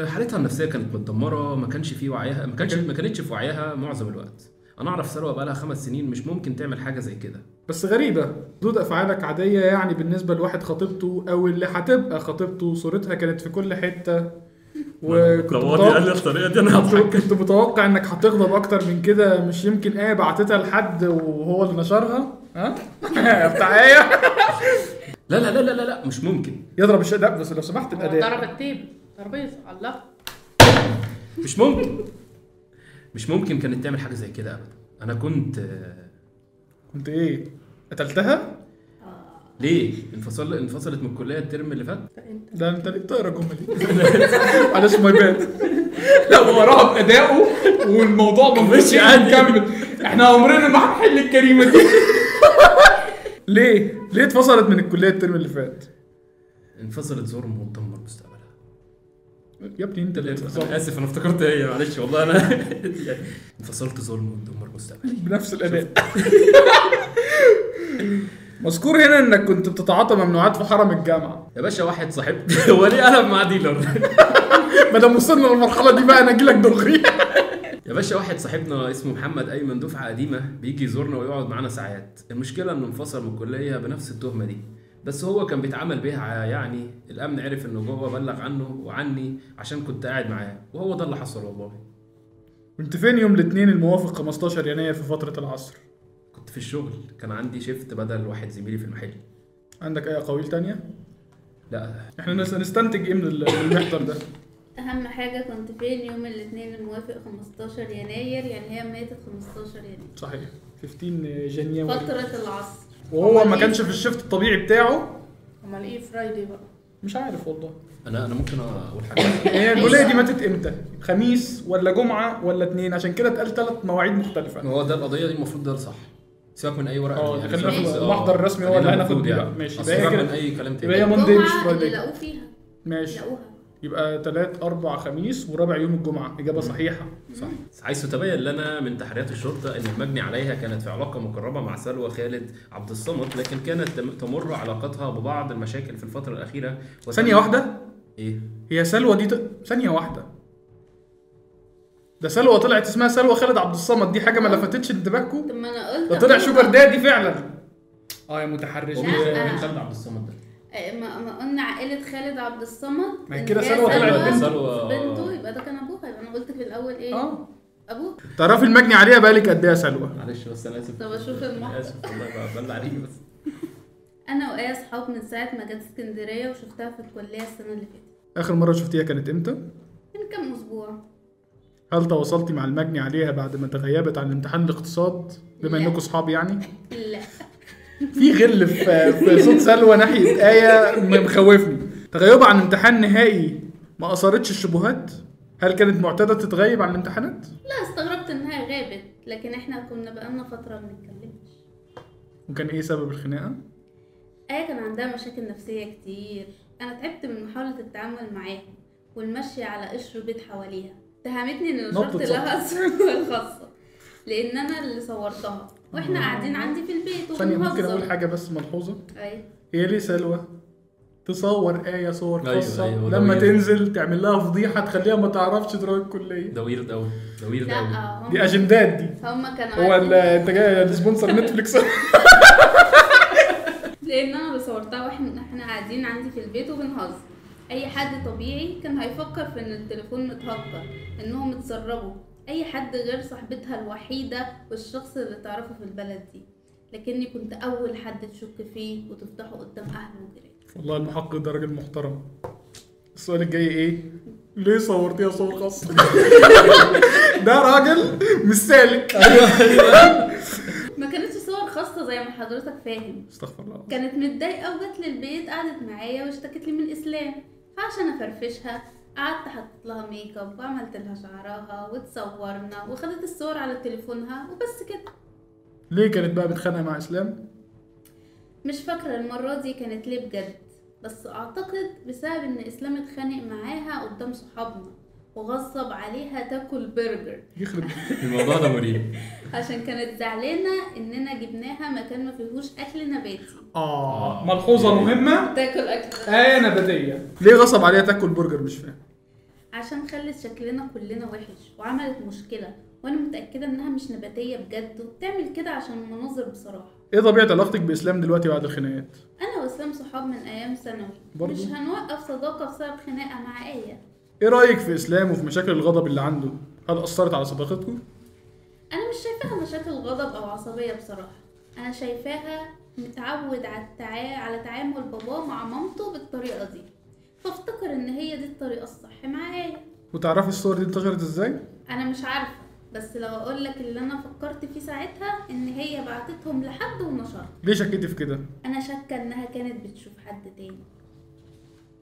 حالتها النفسية كانت متدمره، ما كانش في وعيها، ما كانتش في وعيها معظم الوقت. انا اعرف سلوى بقالها 5 سنين، مش ممكن تعمل حاجة زي كده. بس غريبة ردود افعالك عادية يعني بالنسبة لواحد خطيبته او اللي هتبقى خطيبته، صورتها كانت في كل حتة، وكنت كنت متوقع انك هتغضب اكتر من كده. مش يمكن آية بعتتها لحد وهو اللي نشرها؟ ها بتاع آية؟ لا لا لا لا لا مش ممكن. يضرب الشيء ده بس لو سمحت الاداء. ضرب ال table ترابيزة. الله، مش ممكن، مش ممكن كانت تعمل حاجة زي كده ابدا. انا كنت ايه؟ قتلتها؟ ليه؟ انفصلت من الكلية الترم اللي فات. ده انت ليه بتقرا الجملة دي؟ معلش my bad. لا هو وراها بادائه والموضوع مش نكمل، احنا عمرنا ما هنحل الكريمة دي. ليه اتفصلت من الكلية الترم اللي فات؟ انفصلت ظلم وتدمر مستقبلها. يا ابني انت اللي انفصلت. اسف انا افتكرت هي، معلش والله انا انفصلت ظلم وتدمر مستقبلي بنفس الاداء. مذكور هنا انك كنت بتتعاطى ممنوعات في حرم الجامعة. يا باشا واحد صاحبتي هو ليه قلب مع dealer؟ ما دام وصلنا للمرحلة دي بقى انا اجي لك دغري. يا باشا واحد صاحبنا اسمه محمد ايمن، دفعه قديمة، بيجي يزورنا ويقعد معانا ساعات. المشكلة انه انفصل من الكلية بنفس التهمة دي، بس هو كان بيتعامل بيها يعني. الامن عرف انه جوه، بلغ عنه وعني عشان كنت قاعد معاه، وهو ده اللي حصل والله. كنت فين يوم الاثنين الموافق 15 يناير في فترة العصر؟ كنت في الشغل، كان عندي شيفت بدل واحد زميلي في المحل. عندك اي اقاويل تانية؟ لا. احنا نستنتج ايه من المحضر ده؟ اهم حاجة كنت فين يوم الاثنين الموافق 15 يناير، يعني هي ماتت 15 يناير. صحيح، 15 January فترة العصر، وهو ما كانش في ال shift الطبيعي بتاعه. امال ايه Friday بقى؟ مش عارف والله. انا ممكن اقول حاجة. هي الولاية دي ماتت امتى؟ خميس ولا جمعه ولا اثنين؟ عشان كده اتقال 3 مواعيد مختلفة. هو ده القضية دي المفروض ده صح، سيبك من اي ورقة. يعني خلينا في المحضر الرسمي هو اللي هناخد بيه بقى. ماشي، يبقى كده من اي كلام تاني. يبقى هي Monday مش Friday. لقوه فيها. ماشي، لقوها. يبقى 3 4 خميس ورابع يوم الجمعة. اجابه صحيحه. صح. حيث تبين لنا من تحريات الشرطة ان المجني عليها كانت في علاقة مقربة مع سلوى خالد عبد الصمد، لكن كانت تمر علاقتها ببعض المشاكل في الفترة الاخيرة. ثانية واحدة، ايه هي سلوى دي؟ ثانية واحدة، ده سلوى طلعت اسمها سلوى خالد عبد الصمد، دي حاجة ما لفتتش انتباهكم؟ طب ما انا قلت ده طلع sugar daddy فعلا. يا متحرش. مين خالد عبد الصمد ده؟ ما قلنا عائلة خالد عبد الصمد، ما كده سلوى طلعت بنته، يبقى ده كان ابوها. يبقى انا قلت في الاول ايه؟ ابوها. تعرفي المجني عليها بالك قد ايه يا سلوى؟ معلش بس انا اسف. طب اشوف المحضر. اسف والله ببلع عليكي بس. انا وآية اصحاب من ساعة ما جت اسكندرية، وشفتها في الكلية السنة اللي فاتت. اخر مرة شفتيها كانت امتى؟ من كام اسبوع. هل تواصلتي مع المجني عليها بعد ما تغيبت عن امتحان الاقتصاد بما انكم اصحاب يعني؟ لا. في غل في صوت سلوى ناحية آية مخوفني. تغيبها عن امتحان نهائي ما اثرتش الشبهات؟ هل كانت معتادة تتغيب عن الامتحانات؟ لا، استغربت انها غابت، لكن احنا كنا بقالنا فترة ما بنتكلمش. وكان ايه سبب الخناقة؟ آية كان عندها مشاكل نفسية كتير، انا تعبت من محاولة التعامل معاها والمشي على قشر بيت حواليها. اتهمتني ان نشرت لها الصور الخاصة لان انا اللي صورتها واحنا قاعدين عندي في البيت وبنهزر. ممكن اقول حاجة بس ملحوظة؟ ايوه. هي ليه سلوى تصور آية صور خاصة؟ أيوة. لما تنزل تعمل لها فضيحة تخليها ما تعرفش تروح الكلية. ده weird قوي، ده weird قوي. دي اجندات دي. هم كانوا هو انت جاي ال sponsor نتفليكس. لان انا اللي صورتها واحنا قاعدين عندي في البيت وبنهزر. اي حد طبيعي كان هيفكر في ان التليفون متهكر، انهم اتسربوا. اي حد غير صاحبتها الوحيدة والشخص اللي تعرفه في البلد دي، لكني كنت اول حد تشك فيه وتفضحه قدام اهله وجيرانه. والله المحقق ده راجل محترم. السؤال الجاي ايه؟ ليه صورتيها صور خاصة؟ ده راجل مش سالك. ما كانتش صور خاصة زي ما حضرتك فاهم. استغفر الله. كانت متضايقة وجت للبيت، قعدت معايا واشتكت لي من اسلام، فعشان افرفشها قعدت حطيت لها make up وعملت لها شعرها وتصورنا وخدت الصور على تليفونها وبس كده. ليه كانت بقى بتخانق مع اسلام؟ مش فاكره المرة دي كانت ليه بجد، بس اعتقد بسبب ان اسلام اتخانق معاها قدام صحابنا وغصب عليها تاكل برجر. يخرب الموضوع ده مريب. عشان كانت زعلانة اننا جبناها مكان ما فيهوش اكل نباتي. ملحوظة مهمة، تاكل اكل نباتيه. ليه غصب عليها تاكل برجر؟ مش فاهم. عشان خلت شكلنا كلنا وحش وعملت مشكلة، وانا متاكدة انها مش نباتيه بجد وبتعمل كده عشان المناظر بصراحة. ايه طبيعة علاقتك باسلام دلوقتي بعد الخناقات؟ انا واسلام صحاب من ايام ثانوي، مش هنوقف صداقه بسبب خناقه مع ايه. ايه رايك في اسلام وفي مشاكل الغضب اللي عنده؟ هل اثرت على صداقتكم؟ انا مش شايفاها مشاكل غضب او عصبية بصراحة، انا شايفاها متعود على تعامل باباه مع مامته بالطريقة دي، فافتكر ان هي دي الطريقة الصح معايا. وتعرفي الصور دي انتشرت ازاي؟ انا مش عارفه، بس لو اقول لك اللي انا فكرت فيه ساعتها ان هي بعتتهم لحد ونشرت. ليه شكيتي في كده؟ انا شاكه انها كانت بتشوف حد تاني.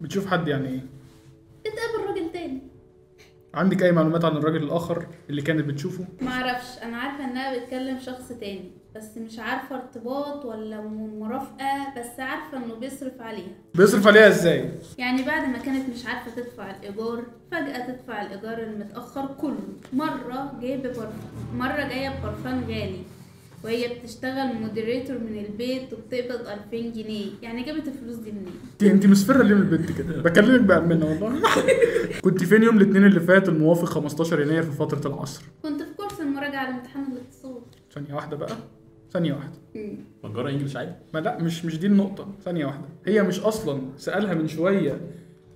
بتشوف حد يعني ايه؟ بتقابل راجل تاني. عندك اي معلومات عن الراجل الاخر اللي كانت بتشوفه؟ معرفش، انا عارفه انها بتكلم شخص تاني بس مش عارفه ارتباط ولا مرافقة، بس عارفه انه بيصرف عليها. بيصرف عليها ازاي؟ يعني بعد ما كانت مش عارفه تدفع الايجار فجاة تدفع الايجار المتاخر كله. مرة جاية ببرفان غالي، وهي بتشتغل moderator من البيت وبتقبض 2000 جنيه، يعني جابت الفلوس دي منين؟ انت مسفرة ليه من البنت كده؟ بكلمك بأمانة والله. كنت فين يوم الاثنين اللي فات الموافق 15 يناير في فترة العصر؟ كنت في كورس المراجعة لامتحان الاقتصاد. ثانية واحدة بقى، ثانية واحدة. مجرى English عادي؟ ما لا، مش دي النقطة. ثانية واحدة، هي مش اصلا سألها من شوية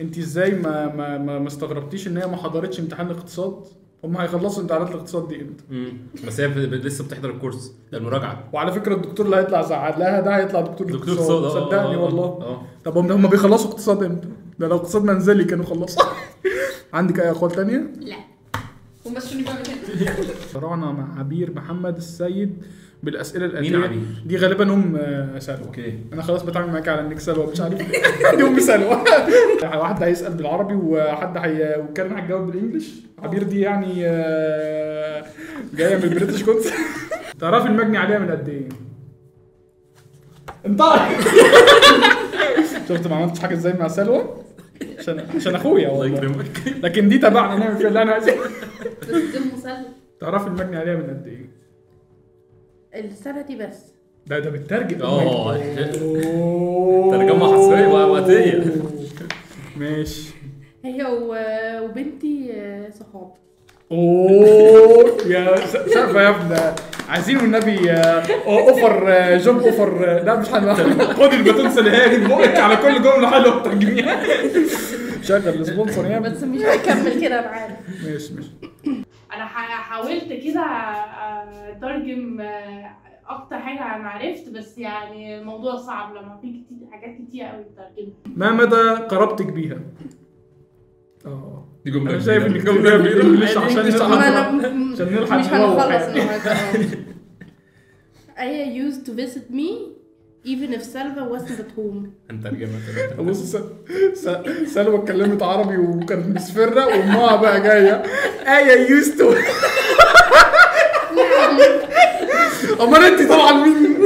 انت ازاي ما ما ما, ما استغربتيش ان هي ما حضرتش امتحان الاقتصاد؟ هم هيخلصوا امتحانات الاقتصاد دي امتى؟ بس هي لسه بتحضر الكورس ده المراجعة. وعلى فكرة الدكتور اللي هيطلع زعل لها ده هيطلع دكتور اقتصاد، صدقني والله. طب هم بيخلصوا اقتصاد امتى؟ ده لو اقتصاد منزلي كانوا خلصوا. عندك اي اقوال ثانية؟ لا. ومشوني بقى من هنا. شرعنا مع عبير محمد السيد بالاسئلة الاتية. مين عبير؟ دي غالبا ام سلوى. okay انا خلاص بتعامل معاك على انك سلوى، مش عارف دي ام سلوى. واحد هيسال بالعربي وحد وكان هتجاوب بال English. عبير دي يعني جاية من ال British Council. تعرفي المجني عليها من قد ايه؟ انطلق. شفت ما عملتش حاجة ازاي مع سلوى عشان اخويا والله، لكن دي تبعنا نعمل فيها اللي انا عايزاه. بس دي ام سلوى. تعرفي المجني عليها من قد ايه؟ السنة دي بس. ده بالترجمة. ترجمة حصرية وقتية. ماشي. هي وبنتي صحاب. اوه يا سقفة يا ابني، عايزين والنبي offer job offer. لا مش خد الباتون سلهاني بقك على كل جملة حلوة بترجميها. شغل ال sponsor يا بس مش هكمل كده انا عارف. ماشي ماشي. انا حاولت كده اترجم اكتر حاجة انا عرفت، بس يعني الموضوع صعب لما في كتير حاجات كتير قوي تترجمها. ما مدى قرابتك بيها؟ دي جملة انا شايف ان الجملة بال English عشان نلحق مش هنخلص النهارده. آية used to visit me even if Salva wasn't at home. هنترجمها. بص سلوى اتكلمت عربي وكانت مسفرة وامها بقى جاية آية used to. امال انت طالعه لمين؟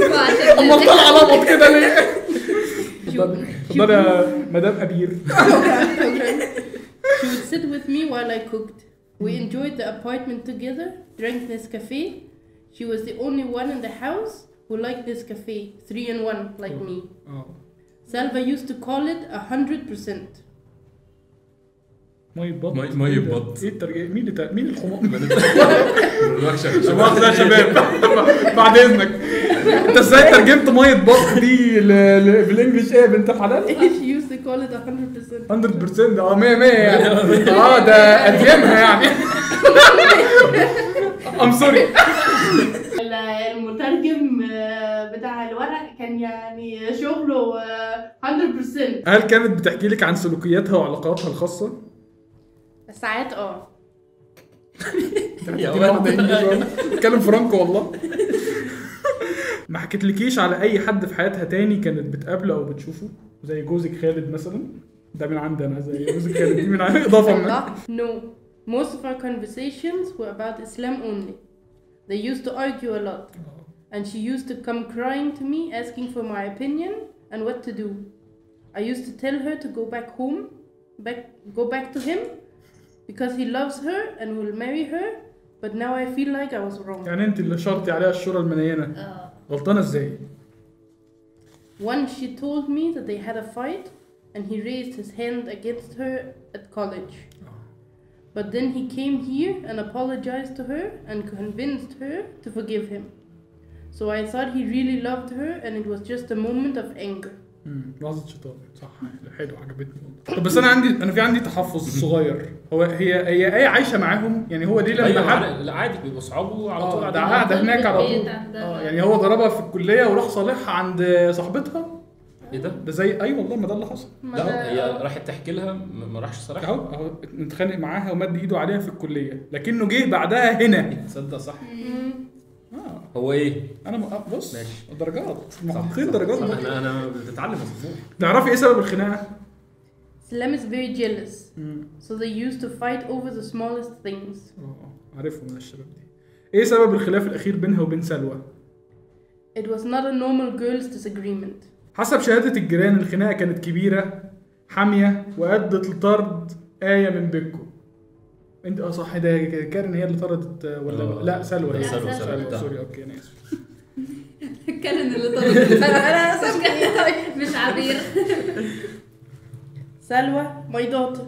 امال طالعه لبط كده ليه؟ اتفضلي يا مدام أبير. She would sit with me while I cooked. We enjoyed the apartment together, drank Nescafe. She was the only one in the house who liked this cafe, 3 in 1 like me. Salva used to call it 100%. مية بط. مية بط. ايه الترجمة؟ مين الحمار؟ مؤاخذة يا شباب بعد اذنك، انت ازاي ترجمت مية بط دي بال English؟ ايه يا بنت الحلال؟ She used to call it 100%. 100% 100 100 يعني. ده اديمها يعني. I'm sorry. المترجم بتاع الورق كان يعني شغله 100%. هل كانت بتحكي لك عن سلوكياتها وعلاقاتها الخاصة؟ ساعات اتكلم فرانكو والله. ما حكيتلكيش على اي حد في حياتها تاني كانت بتقابله او بتشوفه زي جوزك خالد مثلا؟ ده من عندي انا، زي جوزك خالد دي من عندي اضافه من. No, most of our conversations were about Islam only. They used to argue a lot, and she used to come crying to me asking for my opinion and what to do. I used to tell her to go back home, go back to him, because he loves her and will marry her. But now I feel like I was wrong. يعني انت اللي شرطي عليها الشورى المنينة. غلطانة ازاي؟ Once she told me that they had a fight and he raised his hand against her at college. But then he came here and apologized to her and convinced her to forgive him. So I thought he really loved her and it was just a moment of anger. لحظة شيطان. صح، حلو، عجبتني والله. طب بس انا في عندي تحفظ صغير. هو هي ايه عايشة معاهم؟ يعني هو ليه لما أيوة، لا عادي بيبقوا صحابه على طول، ده قاعدة هناك على طول. يعني هو ضربها في الكلية وراح صالحها عند صاحبتها. ايه ده؟ ده زي اي والله ما ده اللي حصل. لا هي راحت تحكي لها، ما راحش صالحها. اهو اتخانق معاها ومد ايده عليها في الكلية، لكنه جه بعدها هنا. تصدق صح؟ هو ايه؟ انا بص درجات محققين درجات. انا بتتعلم مظبوط. تعرفي ايه سبب الخناقة؟ Salam is very jealous. So they used to fight over the smallest things. عارفهم انا الشباب دي. ايه سبب الخلاف الاخير بينها وبين سلوى؟ It was not a normal girls disagreement. حسب شهادة الجيران الخناقة كانت كبيرة حامية وأدت لطرد آية من بيتكم. انت صح، ده كارن هي اللي طردت ولا لا سلوى؟ هي سلوى. sorry، okay انا اسف. كارن اللي طردت. انا مش عبير. سلوى my daughter.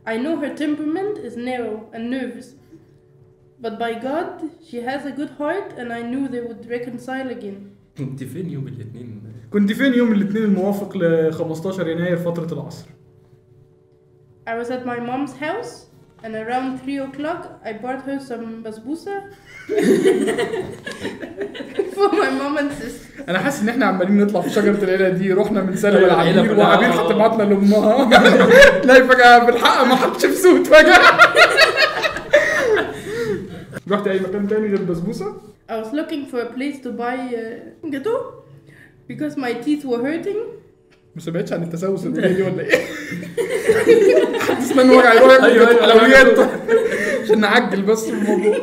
I know her temperament is narrow and nervous, but by God she has a good heart and I knew they would reconcile again. كنت فين يوم الاثنين؟ كنت فين يوم الاثنين الموافق ل 15 يناير فترة العصر؟ I was at my mom's house and around 3 o'clock I bought her some basbousa for my mom and sister. انا حاسس ان احنا عمالين نطلع في شجرة العيلة دي، رحنا من سلوى لعبير، وعبير هتبعتنا لامها. لا فجأة بالحق ما حدش في سوت فجأة. رحت اي مكان تاني غير البسبوسة؟ I was looking for a place to buy gâteau because my teeth were hurting. ما سمعتش عن التسوس الولية دي ولا ايه؟ حد اسنان وجع يروح ياكل حلويات عشان نعجل بس الموضوع.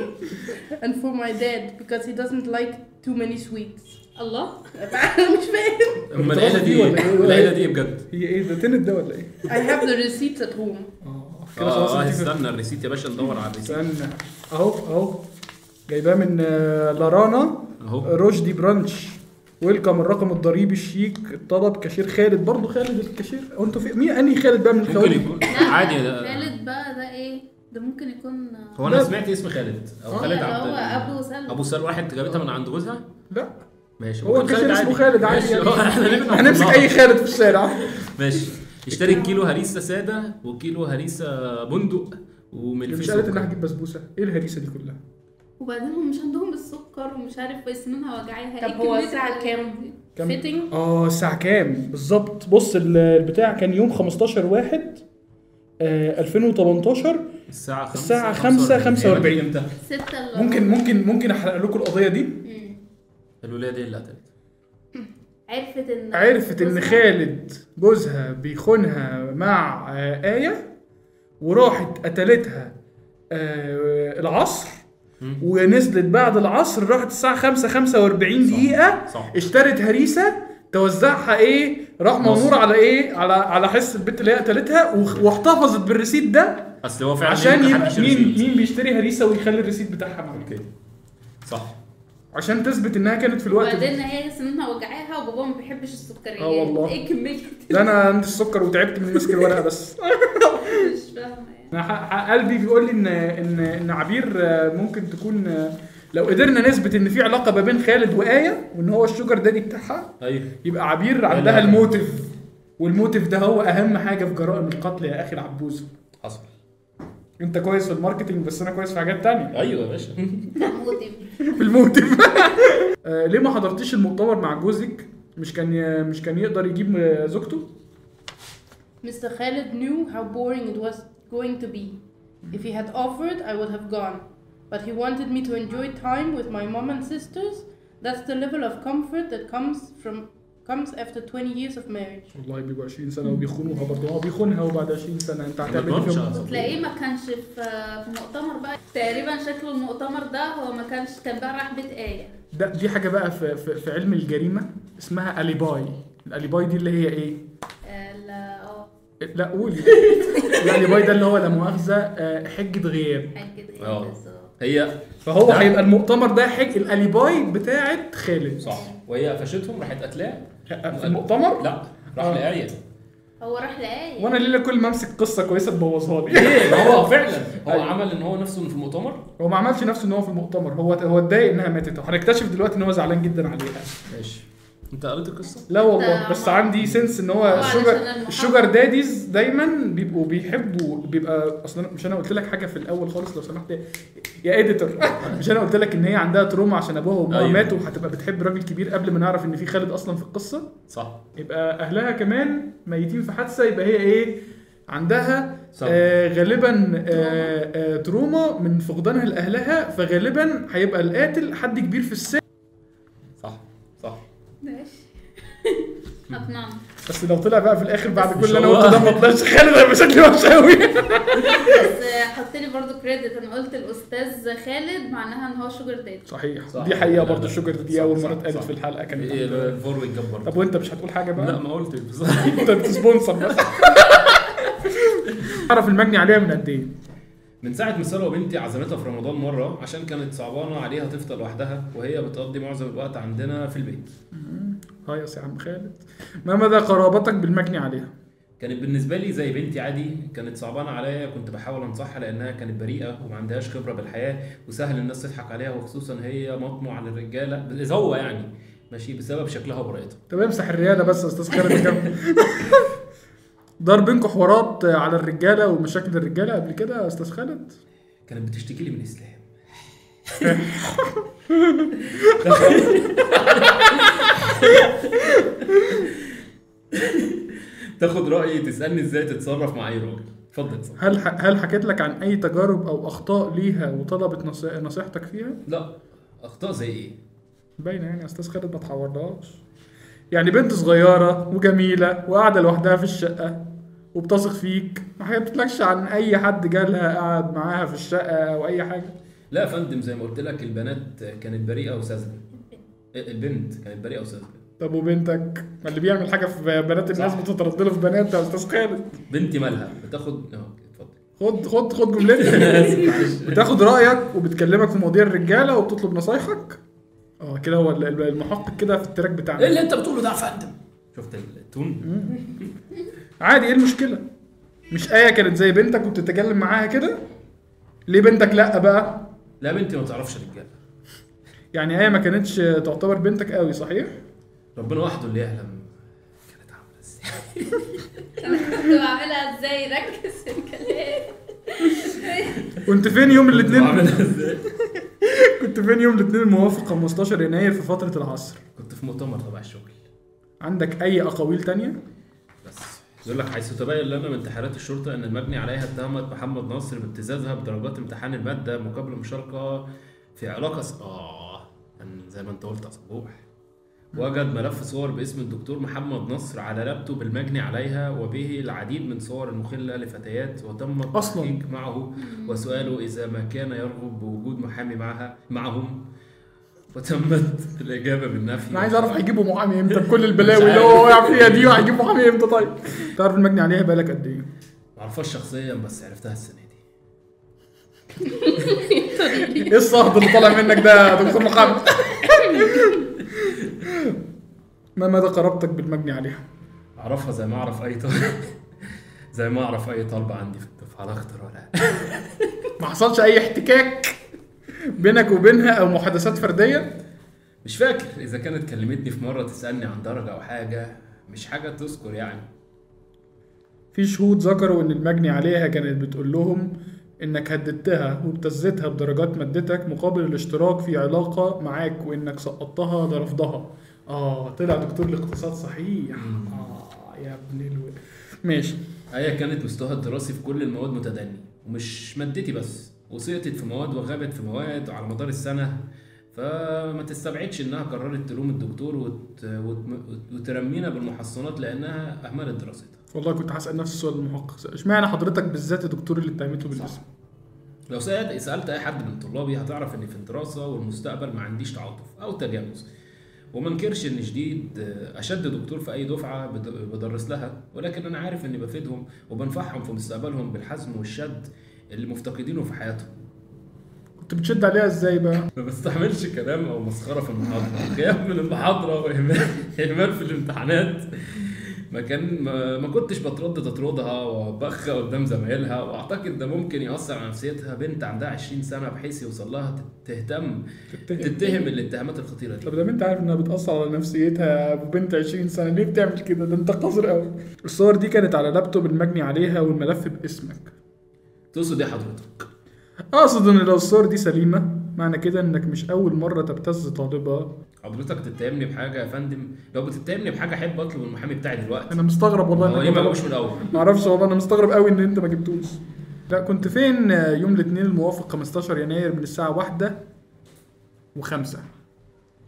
And for my dad because he doesn't like too many sweets. الله، انا مش فاهم. امال العيلة دي، العيلة دي بجد هي ايه ده؟ تنت ده ولا ايه؟ I have the receipts at home. كده خلاص. استنى ال receipt يا باشا، ندور على ال receipt. استنى اهو جايباه من لارانا رشدي branch. welcome. الرقم الضريبي الشيك، الطلب كاشير خالد. برضو خالد الكاشير. هو انتوا في مين؟ انهي خالد بقى من الخوالد؟ ممكن يكون عادي ده خالد بقى ده ايه ده؟ ممكن يكون هو انا سمعت اسم خالد او خالد عبد، هو ابو سلوى. ابو سلوى واحد جابتها من عند جوزها. لا ماشي، هو الكاشير اسمه خالد عادي. هنمسك اي خالد في الشارع. ماشي. اشتري كيلو هريسه ساده وكيلو هريسه بندق وملفيه. مش قالت انها هتجيب بسبوسه؟ ايه الهريسه دي كلها؟ وبعدين هم مش عندهم السكر ومش عارف سنانها وجعاها. طب هو الساعة كام؟ fitting؟ الساعة كام بالظبط؟ بص البتاع كان يوم 15/1/2018 الساعة 5:45. امتى؟ 6. ممكن احرق لكم القضية دي. الولاية دي اللي قتلت. عرفت ان خالد جوزها بيخونها مع آية، وراحت قتلتها العصر، ونزلت بعد العصر راحت الساعة 5:45 دقيقة. صح. اشترت هريسة توزعها ايه رحمة ونور على ايه على حس البنت اللي هي قتلتها، واحتفظت بال receipt ده. اصل هو فعلا عشان يبقى مين بيشتري هريسة ويخلي ال receipt بتاعها معاه. okay صح، عشان تثبت انها كانت في الوقت. وبعدين هي سنانها وجعاها وبابا ما بيحبش السكريات. والله ايه كمية ده؟ انا عندي السكر وتعبت من مسك الورقة بس. مش فاهمه يعني. انا قلبي بيقول لي ان ان ان عبير ممكن تكون، لو قدرنا نثبت ان في علاقة ما بين خالد وآية وان هو ال sugar daddy بتاعها، ايوه، يبقى عبير عندها ال motive، وال motive ده هو اهم حاجة في جرائم القتل يا اخي العبوزه. حصل. انت كويس في ال marketing بس انا كويس في حاجات تانية. ايوه يا باشا. في ال motive. ليه ما حضرتيش المؤتمر مع جوزك؟ مش كان يقدر يجيب زوجته؟ Mr. Khaled knew how boring it was going to be. If he had offered, I would have gone. But he wanted me to enjoy time with my mom and sisters. That's the level of comfort that comes after 20 years of marriage. والله بيبقوا 20 سنة وبيخونوها برضه. هو بيخونها وبعد 20 سنة انت هتعمل ايه فيهم؟ تلاقيه ما كانش في مؤتمر بقى تقريبا. شكله المؤتمر ده هو ما كانش، كان بقى راح بيت آية. ده دي حاجة بقى في علم الجريمة اسمها alibi. ال alibi دي اللي هي ايه؟ لا قولي. ال alibi ده اللي هو لا مؤاخذة حجه غياب. حجه غياب بالظبط. هي فهو هيبقى المؤتمر ده حج ال alibi بتاعه خالد. صح. وهي قفشتهم راحت قتلاه في المؤتمر. لا راح لآية. هو راح لآية. وانا ليه كل ما امسك قصة كويسة تبوظها لي؟ ليه؟ هو فعلا هو عمل ان هو نفسه في المؤتمر. هو ما عملش نفسه ان هو في المؤتمر، هو اتضايق انها ماتت. هنكتشف دلوقتي ان هو زعلان جدا عليها. ماشي. انت قريت القصة؟ لا والله، بس عندي sense ان هو ال sugar daddies دايما بيبقوا بيحبوا، بيبقى اصلا مش انا قلت لك حاجة في الاول خالص لو سمحت يا editor، مش انا قلت لك ان هي عندها trauma عشان ابوها وامها أيوه. ماتوا، وهتبقى بتحب راجل كبير قبل ما نعرف ان في خالد اصلا في القصة. صح. يبقى اهلها كمان ميتين في حادثه، يبقى هي ايه عندها غالبا trauma من فقدانها لاهلها، فغالبا هيبقى القاتل حد كبير في السن. صح صح ماشي. اقنعني. بس لو طلع بقى في الاخر بعد كل اللي انا قلته ده ما طلعش خالد هيبقى شكلي وحش قوي. بس حط لي برضو credit، انا قلت الاستاذ خالد معناها ان هو sugar daddy. صحيح. صح. دي حقيقة برضو ال sugar daddy اول مرة اتقالت في الحلقة كانت الفور الجبار. طب وانت مش هتقول حاجة بقى؟ لا ما قلت بس انت بت sponsor بس. تعرف المجني عليها من قد ايه؟ من ساعة ما سلوى بنتي عزمتها في رمضان مرة عشان كانت صعبانة عليها تفطر لوحدها، وهي بتقضي معظم الوقت عندنا في البيت. هايص يا عم خالد. ما مدى قرابتك بالمجني عليها؟ كانت بالنسبة لي زي بنتي عادي، كانت صعبانة عليا، كنت بحاول أنصحها لأنها كانت بريئة وما عندهاش خبرة بالحياة وسهل الناس تضحك عليها، وخصوصا هي مطمع على الرجالة هو يعني ماشي بسبب شكلها وبراءتها. طب امسح الريالة بس يا أستاذ خالد. كمل. دار بينكم حوارات على الرجالة ومشاكل الرجالة قبل كده يا استاذ خالد؟ كانت بتشتكي لي من اسلام. تاخد رايي، تسالني ازاي تتصرف مع اي راجل. اتفضل. هل حكيت لك عن اي تجارب او اخطاء ليها وطلبت نصيحتك فيها؟ لا. اخطاء زي ايه؟ باينة يعني يا استاذ خالد، ما تحورناش. يعني بنت صغيرة وجميلة وقاعدة لوحدها في الشقة وبتثق فيك، ما حكيتلكش عن اي حد جالها قعد معاها في الشقة او اي حاجة؟ لا يا فندم، زي ما قلت لك البنات كانت بريئة وساذجه. البنت كانت بريئة وساذجه. طب وبنتك؟ ما اللي بيعمل حاجة في بنات الناس بتترد له في بنات يا استاذ خالد. بنتي مالها بتاخد؟ اتفضل. خد خد خد جملتك. بتاخد رايك وبتكلمك في مواضيع الرجالة وبتطلب نصايحك. كده هو المحقق كده في ال track بتاعنا. ايه اللي انت بتقوله ده يا فندم؟ شفت ال tone؟ عادي، ايه المشكلة؟ مش آية كانت زي بنتك وبتتكلم معاها كده؟ ليه بنتك لا بقى؟ لا بنتي ما تعرفش رجاله. يعني آية ما كانتش تعتبر بنتك قوي صحيح؟ ربنا وحده اللي يعلم كانت عامله ازاي. انا كنت بعملها ازاي؟ ركز في الكلام. كنت فين يوم الاثنين؟ كنت فين يوم الاثنين الموافق 15 يناير في فترة العصر؟ كنت في مؤتمر تبع الشغل. عندك أي أقاويل تانية؟ بس يقول لك حيث تبين لنا من تحريات الشرطة أن المجني عليها اتهمت محمد ناصر بابتزازها بدرجات امتحان المادة مقابل مشاركة في علاقة زي ما أنت قلت يا صبوح. وجد ملف صور باسم الدكتور محمد نصر على لابتوب المجني عليها وبه العديد من صور المخلة لفتيات، وتم التحقيق معه وسؤاله إذا ما كان يرغب بوجود محامي معهم، وتمت الإجابة بالنفي. أنا عايز أعرف هيجيبوا محامي إمتى بكل البلاوي اللي هو واقع فيها دي، وهيجيبوا محامي إمتى؟ طيب تعرف المجني عليها بالك قد إيه؟ معرفهاش شخصيا بس عرفتها السنة دي. إيه الصهد اللي طالع منك ده يا دكتور محمد؟ ما مدى قرابتك بالمجني عليها؟ اعرفها زي ما اعرف اي طالب، زي ما اعرف اي طالبه عندي في الدفعة، لا اخطر ولا ما حصلش اي احتكاك بينك وبينها او محادثات فردية؟ مش فاكر اذا كانت كلمتني في مرة تسالني عن درجه او حاجة، مش حاجة تذكر يعني. في شهود ذكروا ان المجني عليها كانت بتقول لهم انك هددتها وابتزتها بدرجات مادتك مقابل الاشتراك في علاقة معاك، وانك سقطتها لرفضها. طلع دكتور الاقتصاد صحيح. يا ابن ماشي. آية كانت مستواها الدراسي في كل المواد متدني، ومش مادتي بس، وسقطت في مواد وغابت في مواد على مدار السنة، فما تستبعدش انها قررت تلوم الدكتور وترمينا بالمحصنات لانها اهملت دراستها. والله كنت هسأل نفس السؤال المحقق، اشمعنى حضرتك بالذات الدكتور اللي اتهمته بالاسم؟ لو سألت اي حد من طلابي هتعرف ان في الدراسة والمستقبل ما عنديش تعاطف او تجاوز، وما انكرش ان شديد اشد دكتور في اي دفعه بدرس لها، ولكن انا عارف اني بفيدهم وبنفعهم في مستقبلهم بالحزم والشد اللي مفتقدينه في حياتهم. كنت بتشد عليها ازاي بقى؟ ما بستحملش كلام او مسخرة في المحاضرة، غياب من المحاضرة واهمال في الامتحانات. ما كنتش بتردد اطردها وبخها قدام زمايلها، واعتقد ده ممكن ياثر على نفسيتها. بنت عندها 20 سنة بحيث يوصل لها تتهم الاتهامات الخطيرة دي. طب ده انت عارف انها بتاثر على نفسيتها وبنت 20 سنة ليه بتعمل كده؟ ده انت قذر قوي. الصور دي كانت على لابتوب المجني عليها والملف باسمك. تقصد ايه حضرتك؟ اقصد ان لو الصور دي سليمة معنى كده انك مش اول مرة تبتز طالبه. حضرتك تتهمني بحاجة يا فندم؟ لو بتتهمني بحاجة احب اطلب المحامي بتاعي دلوقتي. انا مستغرب والله. ليه ما جابوش من الاول؟ ما اعرفش والله، انا مستغرب قوي ان انت ما جبتوش. لا كنت فين يوم الاثنين الموافق 15 يناير من الساعة 1:05؟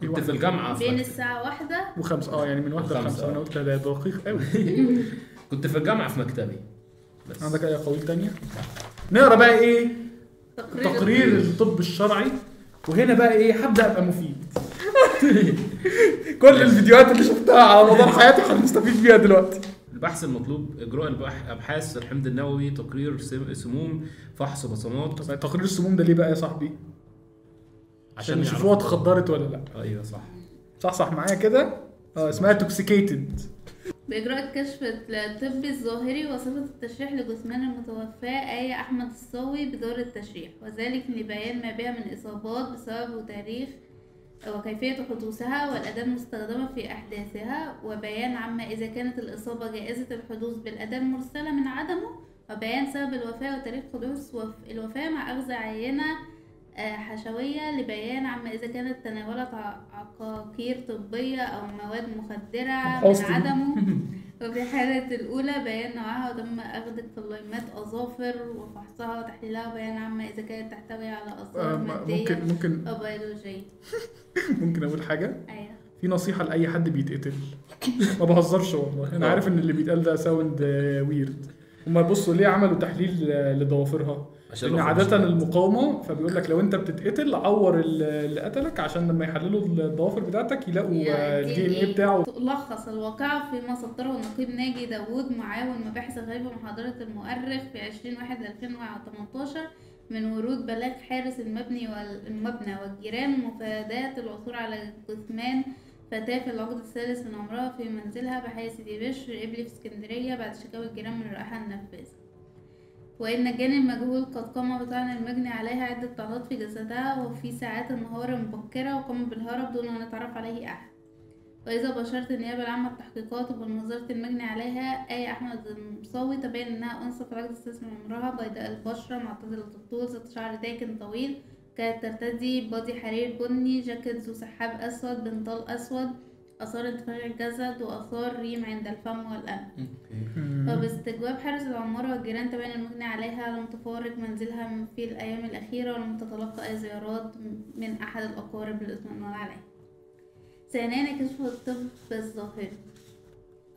كنت في الجامعة بين الساعة 1:05. يعني من 1 ل 5. انا قلت ده دقيق قوي. كنت في الجامعة في مكتبي. بس عندك اي اقاويل ثانية؟ نقرا بقى ايه تقرير الطب الشرعي. وهنا بقى ايه هبدا ابقى مفيد. كل الفيديوهات اللي شفتها على مدار حياتي هنستفيد بيها دلوقتي. البحث المطلوب اجراء ابحاث الحمض النووي، تقرير سموم، فحص بصمات. طب تقرير السموم ده ليه بقى يا صاحبي؟ عشان يشوفوها اتخدرت ولا لا. ايوه صح صح معايا كده. اسمها toxicated. بإجراء الكشف الطبي الظاهري وصفة التشريح لجثمان المتوفاة آية أحمد الصاوي بدار التشريح، وذلك لبيان ما بها من إصابات بسبب وتاريخ وكيفية حدوثها والأداة المستخدمة في أحداثها، وبيان عما إذا كانت الإصابة جائزة الحدوث بالأداة المرسلة من عدمه، وبيان سبب الوفاة وتاريخ حدوث الوفاة مع أخذ عينة حشوية لبيان عما إذا كانت تناولت عقاقير طبية أو مواد مخدرة من عدمه، وفي حالة الأولى بيان نوعها وتم أخذ قليمات أظافر وفحصها وتحليلها، وبيان عما إذا كانت تحتوي على آثار مادية ممكن أو بيولوجية. ممكن أقول حاجة؟ أيوة. في نصيحة لأي حد بيتقتل، ما بهزرش والله، أنا عارف إن اللي بيتقال ده sound weird. هما بصوا ليه عملوا تحليل لضوافرها؟ لأن عادة المقاومة، فبيقول لك لو أنت بتتقتل عور اللي قتلك عشان لما يحللوا الضوافر بتاعتك يلاقوا ال DNA بتاعه. لخص الواقعة فيما سطره النقيب ناجي داوود معاون مباحث الغيبة محاضرة المؤرخ في 20/1/2018 من ورود بلاغ حارس المبنى والجيران مفاداة العثور على جثمان فتاة في العقد الثالث من عمرها في منزلها بحي سيدي بشر قبلي في اسكندرية بعد شكاوى الجيران من الرائحة النفاذة، وإن الجاني المجهول قد قام بطعن المجني عليها عدة طعنات في جسدها وفي ساعات النهار المبكرة وقام بالهرب دون أن يتعرف عليه أحد. وإذا باشرت النيابة العامة التحقيقات وبمناظرة المجني عليها آية أحمد المصاوي تبين أنها أنثى في العقد الثالث من عمرها، بيضاء البشرة، معتدلة الطول، ذات شعر داكن طويل، كانت ترتدي بادي حرير بني، جاكيت ذو سحاب أسود، بنطال أسود، آثار انتفاخ الجسد وآثار ريم عند الفم والأنف. وباستجواب حارس العمارة والجيران تبين المجني عليها لم تفارق منزلها في الأيام الأخيرة ولم تتلقى أي زيارات من أحد الأقارب للاطمئنان عليها. ثانيا كشف الطب الظاهري.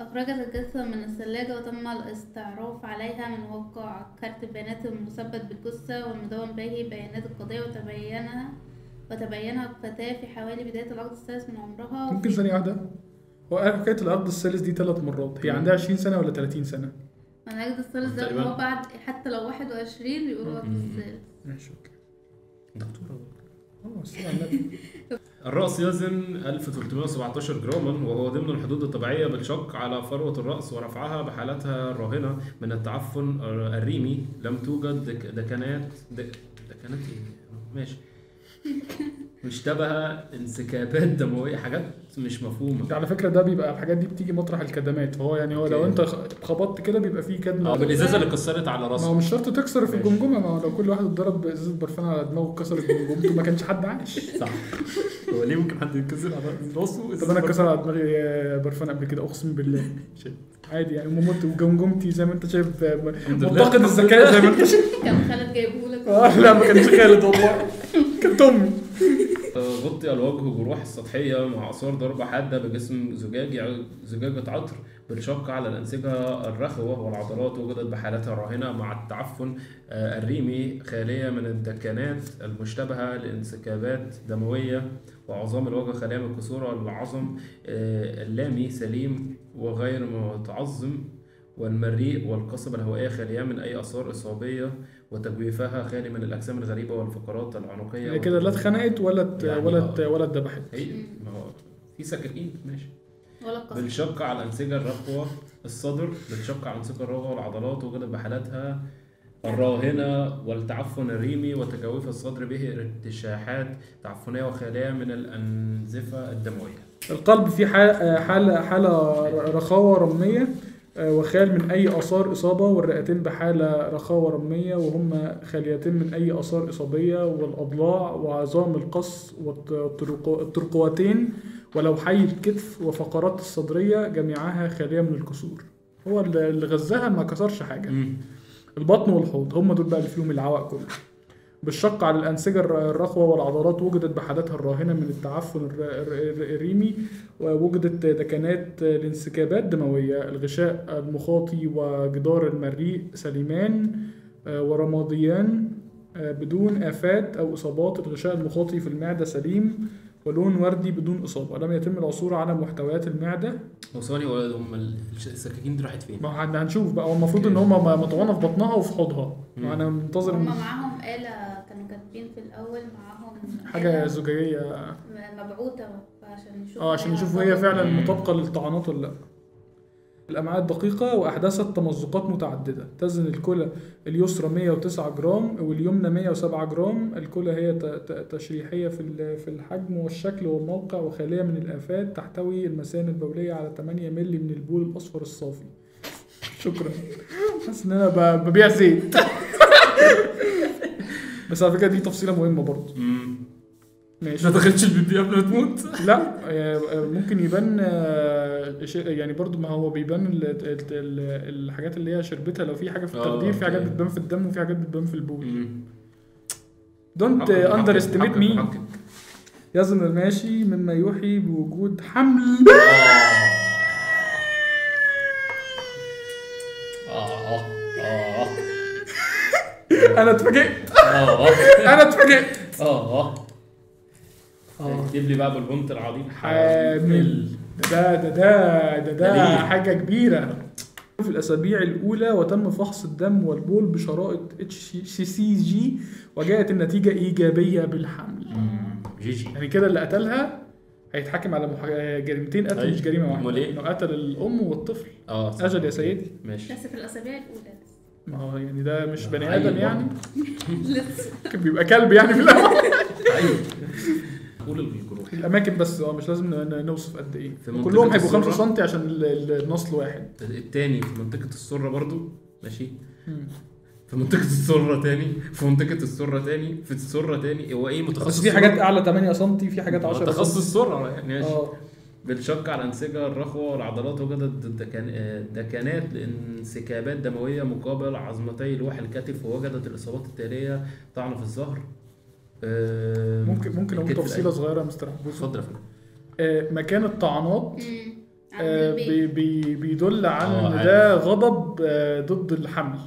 أخرجت الجثة من الثلاجة وتم الاستعراف عليها من واقع كارت البيانات المثبت بالجثة والمدون به بيانات القضية، وتبينها فتاة في حوالي بداية العقد الثالث من عمرها. ممكن ثانية واحدة؟ هو قال حكاية العقد الثالث دي 3 مرات، هي عندها 20 سنة ولا 30 سنة؟ العقد الثالث ده هو بعد حتى لو 21 بيقولوا العقد الثالث. ماشي okay. دكتورة. الرأس يزن 1317 جراما وهو ضمن الحدود الطبيعية بالشق على فروة الرأس ورفعها بحالتها الراهنة من التعفن الريمي. لم توجد دكانات دكانات ايه؟ ماشي. مشتبهة انسكابات دموية، حاجات مش مفهومة. ده على فكرة ده بيبقى الحاجات دي بتيجي مطرح الكدمات، فهو يعني هو لو انت خبطت كده بيبقى فيه كدمة. بالازازة اللي كسرت على راسه. ما هو مش شرط تكسر في الجمجمة، ما هو لو كل واحد اتضرب بازازة برفان على دماغه كسرت جمجمته ما كانش حد عايش. صح. هو ليه ممكن حد يتكسر على راسه؟ طب انا اتكسر على دماغي برفان قبل كده اقسم بالله. عادي يعني، ومت وجمجمتي زي ما انت شايف منتقد الذكاء زي ما انت شايف. كان خالد جايبهولك؟ لا ما كانش خالد والله، كانت امي. غطي الوجه جروح السطحية مع اثار ضربه حادة بجسم زجاجي زجاجة عطر بالشق على الانسجة الرخوه والعضلات، وجدت بحالتها الراهنة مع التعفن الريمي، خالية من الدكانات المشتبهه لانسكابات دموية، وعظام الوجه خالية من الكسور، والعظم اللامي سليم وغير متعظم، والمريء والقصبة الهوائية خالية من أي آثار إصابية، وتجويفها خالي من الأجسام الغريبة والفقرات العنقية. يعني كده لا اتخنقت ولا يعني ولا اتذبحت. ما هو في سكاكين ماشي. ولا قصب. بالشق على الأنسجة الرخوة الصدر، بالشق على الأنسجة الرخوة والعضلات، وجدت بحالاتها الراهنة والتعفن الريمي، وتجاويف الصدر به ارتشاحات تعفنية وخالية من الأنزفة الدموية. القلب في حالة رخاوة رمية وخال من أي آثار إصابة، والرئتين بحالة رخاوة رمية وهم خاليتين من أي آثار إصابية، والأضلاع وعظام القص والترقوتين ولوحي الكتف وفقرات الصدرية جميعها خالية من الكسور. هو اللي غزاها ما كسرش حاجة. البطن والحوض هم دول بقى اللي فيهم العوائق كله. بالشق على الأنسجة الرخوة والعضلات وجدت بحالتها الراهنة من التعفن الريمي، ووجدت دكانات لانسكابات دموية. الغشاء المخاطي وجدار المريء سليمان ورماديان بدون آفات أو إصابات. الغشاء المخاطي في المعدة سليم ولون وردي بدون إصابة. لم يتم العثور على محتويات المعدة. ثواني، هم السكاكين دي راحت فين؟ ما هنشوف بقى. هو المفروض ان هم مطعونه في بطنها وفي حوضها. انا منتظر هم معاهم آلة، كانوا كاتبين في الاول معاهم حاجة زجاجيه مبعوثه عشان يشوفوا عشان يشوفوا هي فعلا مطابقه للطعنات ولا لا. الامعاء الدقيقة واحدثت تمزقات متعددة. تزن الكلى اليسرى 109 جرام واليمنى 107 جرام. الكلى هي تشريحيه في الحجم والشكل والموقع وخالية من الافات. تحتوي المثانه البوليه على 8 مللي من البول الاصفر الصافي. شكرا. حاسس ان انا ببيع زيت. بس على فكرة دي تفصيله مهمة برضه. ماشي. ما دخلتش البيبي قبل ما تموت. لا ممكن يبان يعني برضو، ما هو بيبان الحاجات اللي هي شربتها لو في حاجة في التخدير. في حاجات بتبان في الدم وفي حاجات بتبان في البول. Don't underestimate me. يزن الماشي مما يوحي بوجود حمل. انا اتفاجئت. انا اتفاجئت. اكتب لي بقى بالبنط العظيم حامل. ده ده ده ده ده حاجة كبيرة. في الاسابيع الاولى وتم فحص الدم والبول بشرائط HCG وجاءت النتيجة ايجابية بالحمل. GG. يعني كده اللي قتلها هيتحاكم على جريمتين قتل، مش جريمة واحدة. انه قتل الام والطفل. اجل يا سيدي. ماشي. بس في الاسابيع الاولى. ما هو يعني ده مش بني ادم يعني. بيبقى كلب يعني في الاول. ايوه. قول الجروح الاماكن بس، مش لازم نوصف قد ايه. كلهم هيبقوا 5 سم عشان النصل واحد. التاني في منطقة السرة برضو ماشي. في منطقة السرة تاني، في منطقة السرة تاني، في السرة تاني. هو ايه متخصص؟ بس في حاجات اعلى 8 سم، في حاجات 10 سم. تخصص سره يعني. ماشي. بالشق على الانسجة الرخوه والعضلات وجدت دكانات لانسكابات دموية مقابل عظمتي لوح الكتف، ووجدت الاصابات التالية: طعن في الظهر. ممكن اقول تفصيله صغيرة يا مستر عبوس؟ اتفضل يا فندم. مكان الطعنات بيدل على ان ده غضب ضد الحمل.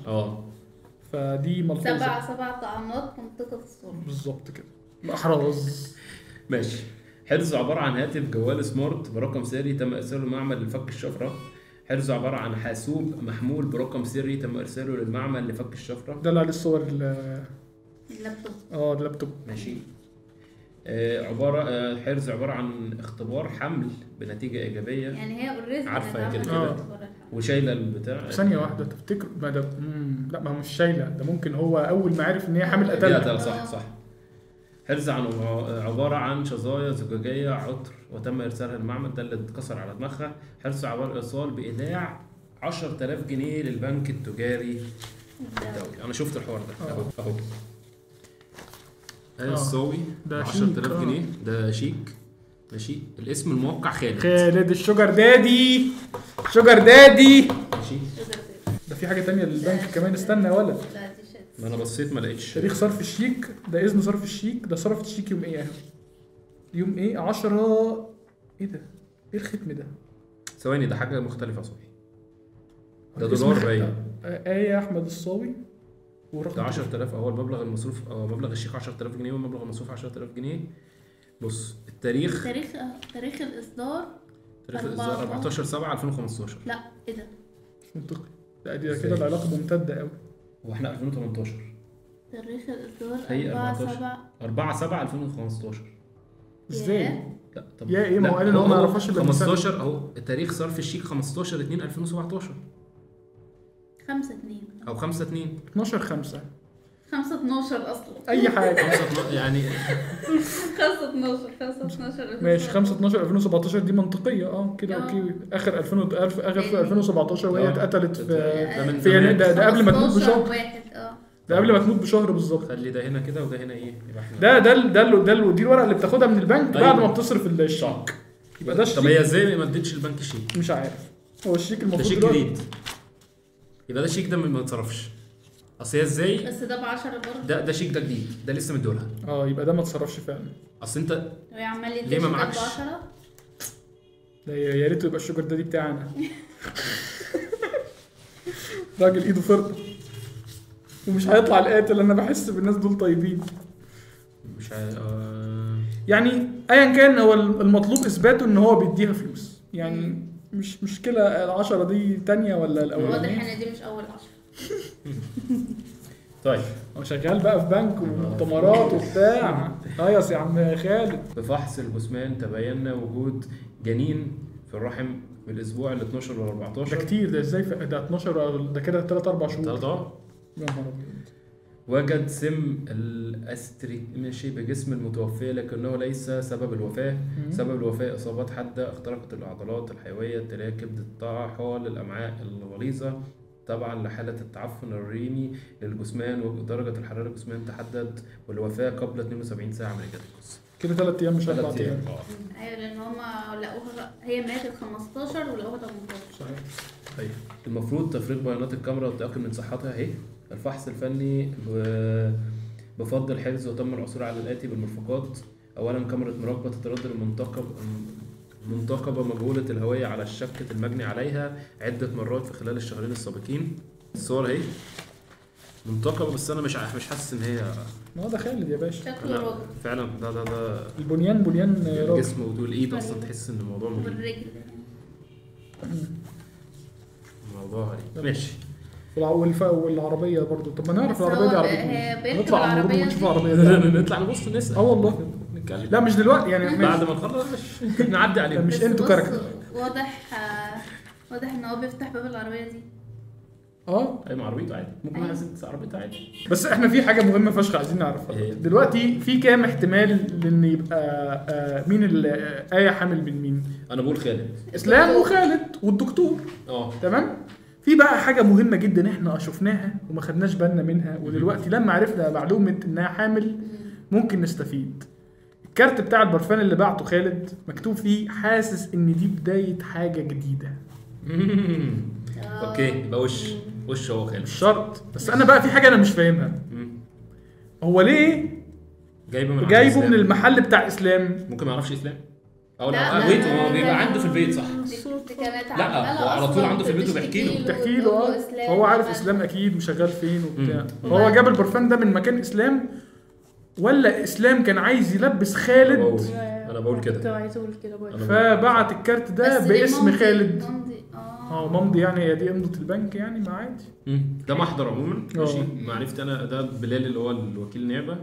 فدي ملحوظة. 7 طعنات منطقة الصدر بالظبط كده. الاحراز. ماشي. حرز عبارة عن هاتف جوال سمارت برقم سري تم ارساله للمعمل لفك الشفرة. حرز عبارة عن حاسوب محمول برقم سري تم ارساله للمعمل لفك الشفرة. ده اللي عليه الصور اللابتوب. اللابتوب. ماشي. عبارة حرز عبارة عن اختبار حمل بنتيجة ايجابية. يعني هي already عارفه كده كده وشايله البتاع. ثانية واحدة، تفتكر ما ده لا ما هو مش شايله ده، ممكن هو اول ما عرف ان هي حامل قتلها. صح. حرز عن عبارة عن شظايا زجاجيه عطر وتم ارسالها للمعمل. ده اللي اتكسر على دماغها. حرز عبارة ايصال بايداع 10000 جنيه للبنك التجاري الدولي. انا شفت الحوار ده اهو. الصاوي 10000 جنيه. ده شيك. ماشي. الاسم الموقع خالد. خالد ال sugar daddy. sugar daddy. ماشي. ده في حاجة تانية للبنك كمان. استنى يا ولد. ما انا بصيت ما لقيتش. تاريخ صرف الشيك ده، اذن صرف الشيك ده، صرفت الشيك يوم ايه؟ يوم ايه 10 ايه ده؟ ايه الختم ده؟ ثواني، ده حاجة مختلفة يا صبحي، ده دولار باين. ايه احمد الصاوي ورقم ده 10000. هو المبلغ المصروف، مبلغ الشيك 10000 جنيه والمبلغ المصروف 10000 جنيه. بص التاريخ، تاريخ الاصدار، تاريخ الاصدار 14/7/2015. لا ايه ده؟ مش منطقي. لا دي كده العلاقة ممتدة قوي. هو احنا 2018 تاريخ الاصدار 4/7/2015. ازاي؟ لا طب يا ايه، ما هو قال ان هو ما يعرفش الا 15 اهو. تاريخ صرف الشيك 15/2/2017 5/2 او 5/2 12/5 5/12 اصلا اي حاجة يعني 5/12 5/12 ماشي 5/12/2017 دي منطقية. كده okay. اخر 2017 وهي اتقتلت في يعني ده قبل ما تموت بشهر. ده قبل ما تموت بشهر بالظبط. خلي ده هنا كده وده هنا ايه، يبقى احنا ده ده ده دي الورقة اللي بتاخدها من البنك بعد ما بتصرف الشيك. يبقى ده الشيك. طب هي ازاي ما ادتش البنك شيك؟ مش عارف. هو الشيك المفروض ده شيك جديد، يبقى ده الشيك ده ما اتصرفش. اصل هي ازاي؟ بس ده ب 10 برضه. ده شيك ده جديد، ده لسه مديهولها. يبقى ده ما اتصرفش فعلا. اصل انت ليه ما معكش؟ ده يا ريت يبقى ال sugar daddy بتاعنا. راجل ايده فرطه ومش هيطلع القاتل. انا بحس بالناس دول طيبين. مش يعني ايا كان هو المطلوب اثباته ان هو بيديها فلوس، يعني مش مشكلة العشرة دي تانية ولا الاولانية. واضح ان دي مش اول 10. طيب هو شغال بقى في بنك ومؤتمرات وبتاع. هيص يا عم خالد. بفحص الجثمان تبين وجود جنين في الرحم في الاسبوع ال 12 وال 14. ده كتير، ده ازاي؟ ده 12 ده كده 3-4 شهور. يا نهار ابيض. وجد سم الاستريمشي بجسم المتوفية لكنه ليس سبب الوفاة. سبب الوفاة إصابات حادة اخترقت العضلات الحيوية التالية كبد الطحال الأمعاء الغليظة تبعا لحالة التعفن الريمي للجثمان ودرجة الحرارة الجثمان تحدد، والوفاة قبل 72 ساعة من إيجاد الجثة. كده 3 أيام مش 4 أيام. أيوة لأن هما لقوها، هي ماتت 15 ولقوها 18. صحيح. طيب المفروض تفريغ بيانات الكاميرا والتأكد من صحتها اهي. الفحص الفني بفضل حفظ وتم العثور على الآتي بالمرفقات. أولا كاميرا مراقبة تتردد المنتقبة مجهولة الهوية على الشبكة المجني عليها عدة مرات في خلال الشهرين السابقين. الصور اهي منتقبة، بس أنا مش حاسس إن هي. ما هو ده خالد يا باشا، شكله راجل فعلا. ده البنيان بنيان راجل، الجسم والإيد أصلا تحس إن الموضوع مريب، والرجل الموضوع غريب. ماشي. والعربية برضو. طب ما نعرف العربية دي عربية مين؟ نطلع على المرور ونشوف العربية دي. نطلع نبص نسال. والله نتكلم. لا مش دلوقتي يعني، بعد ما نخلص نعدي عليهم. مش انتوا character. واضح ان هو بيفتح باب العربية دي. ايوه عربيته عادي، ممكن واحد ست عربيته عادي. بس احنا في حاجة مهمة فشخ عايزين نعرفها دلوقتي. في كام احتمال لان يبقى مين اللي آية حامل من مين؟ انا بقول خالد. اسلام وخالد والدكتور. تمام. في بقى حاجة مهمة جدا احنا شفناها وما خدناش بالنا منها، ودلوقتي لما عرفنا معلومة انها حامل ممكن نستفيد. الكارت بتاع البرفان اللي بعته خالد مكتوب فيه حاسس ان دي بداية حاجة جديدة. okay يبقى وش هو خالد مش شرط. بس انا بقى في حاجة انا مش فاهمها. هو ليه جايبه من المحل بتاع اسلام؟ ممكن ما يعرفش اسلام. او لا wait، هو بيبقى عنده في البيت صح؟ لا هو على طول عنده في البيت وبيحكي له. بتحكي له. هو عارف اسلام اكيد وشغال فين وبتاع. هو جاب البرفان ده من مكان اسلام، ولا اسلام كان عايز يلبس خالد؟ انا بقول كده، كنت عايز اقول كده برضه. فبعت الكارت ده باسم خالد. ممضي يعني، هي دي امضة البنك يعني، ما عادي. ده محضر عموما. ماشي. معرفت انا ده بلال اللي هو الوكيل النيابة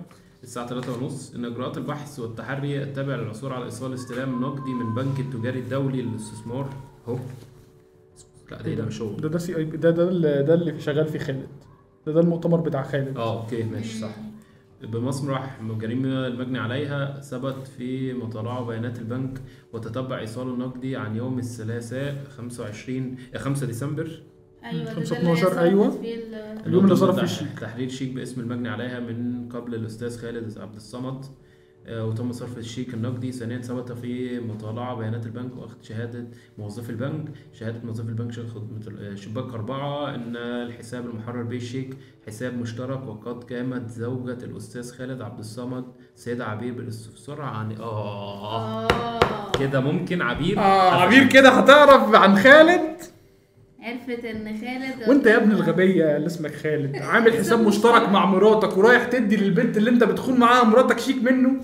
الساعة 3:30 إن إجراءات البحث والتحري التابع للعثور على إيصال استلام نقدي من بنك التجاري الدولي للاستثمار. أهو. لا ده مش هو. ده CIB، ده اللي شغال فيه خالد. ده المؤتمر بتاع خالد. okay ماشي صح. بمسرح جريمة المجني عليها ثبت في مطالعة بيانات البنك وتتبع إيصال النقدي عن يوم الثلاثاء 5 ديسمبر. ايوه 5/12. ايوه اليوم اللي صرف فيه الشيك. تحرير شيك باسم المجني عليها من قبل الاستاذ خالد عبد الصمد وتم صرف الشيك النقدي. ثانيا ثبت في مطالعه بيانات البنك واخذ شهادة موظف البنك، شهادة موظف البنك شباك 4 ان الحساب المحرر به الشيك حساب مشترك، وقد قامت زوجة الاستاذ خالد عبد الصمد سيدة عبير بالاستفسار عن كده. ممكن عبير عبير كده هتعرف عن خالد، عرفت ان خالد. وانت يا ابن الغبية اللي اسمك خالد عامل حساب مشترك مع مراتك ورايح تدي للبنت اللي انت بتخون معاها مراتك شيك منه.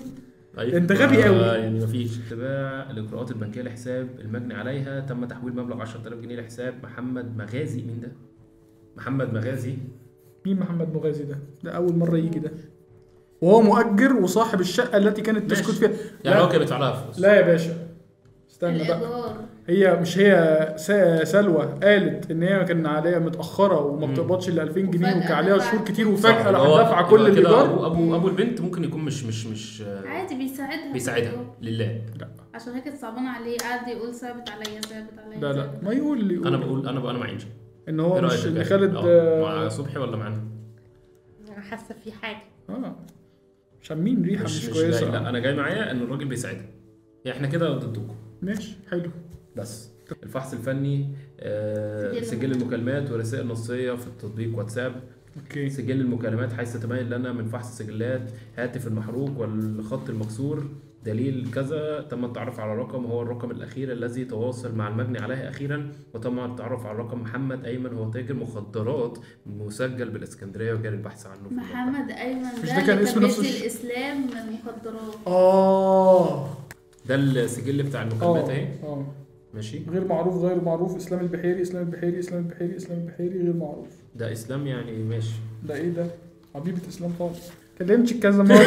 طيب. انت غبي قوي يعني. مفيش اتباع الاجراءات البنكية لحساب المجني عليها. تم تحويل مبلغ 10000 جنيه لحساب محمد مغازي. مين ده؟ محمد مغازي. مين محمد مغازي ده؟ ده اول مرة يجي ده، وهو مؤجر وصاحب الشقة التي كانت تسكن فيها. يعني هو كان بيدفع لها فلوس. لا يا باشا استنى بقى، هي مش هي سلوى قالت ان هي كان عليها متاخرة وما بتقبضش الا 2000 جنيه وكان عليها شهور كتير، وفجاة راح دفع كل الايجار. ابو البنت ممكن يكون مش عادي، بيساعدها لله. لا عشان هي كانت صعبانه عليه، قعد يقول صعبت عليا صعبت عليا. لا لا ما يقول اللي يقول. انا بقول انا مع انجي ان هو مش ان خالد مع صبحي ولا معانا. انا حاسه في حاجة شامين ريحه مش كويسة. لا انا جاي معايا ان الراجل بيساعدها، يعني احنا كده ضدكم. ماشي حلو. بس الفحص الفني، سجل المكالمات ورسائل نصية في التطبيق واتساب. okay. سجل المكالمات حيث تبين لنا من فحص سجلات هاتف المحروق والخط المكسور دليل كذا. تم التعرف على رقم هو الرقم الأخير الذي تواصل مع المجني عليه أخيرا، وتم التعرف على رقم محمد أيمن، هو تاجر مخدرات مسجل بالإسكندرية وجاري البحث عنه. محمد أيمن ده كان اسمه نفس الإسلام المخدرات. ده السجل بتاع المكالمات اهي. ماشي. غير معروف، غير معروف، اسلام البحيري، اسلام البحيري، اسلام البحيري، اسلام البحيري، غير معروف. ده اسلام يعني ماشي. ده ايه ده؟ حبيبة اسلام خالص. كلمتك كذا مرة.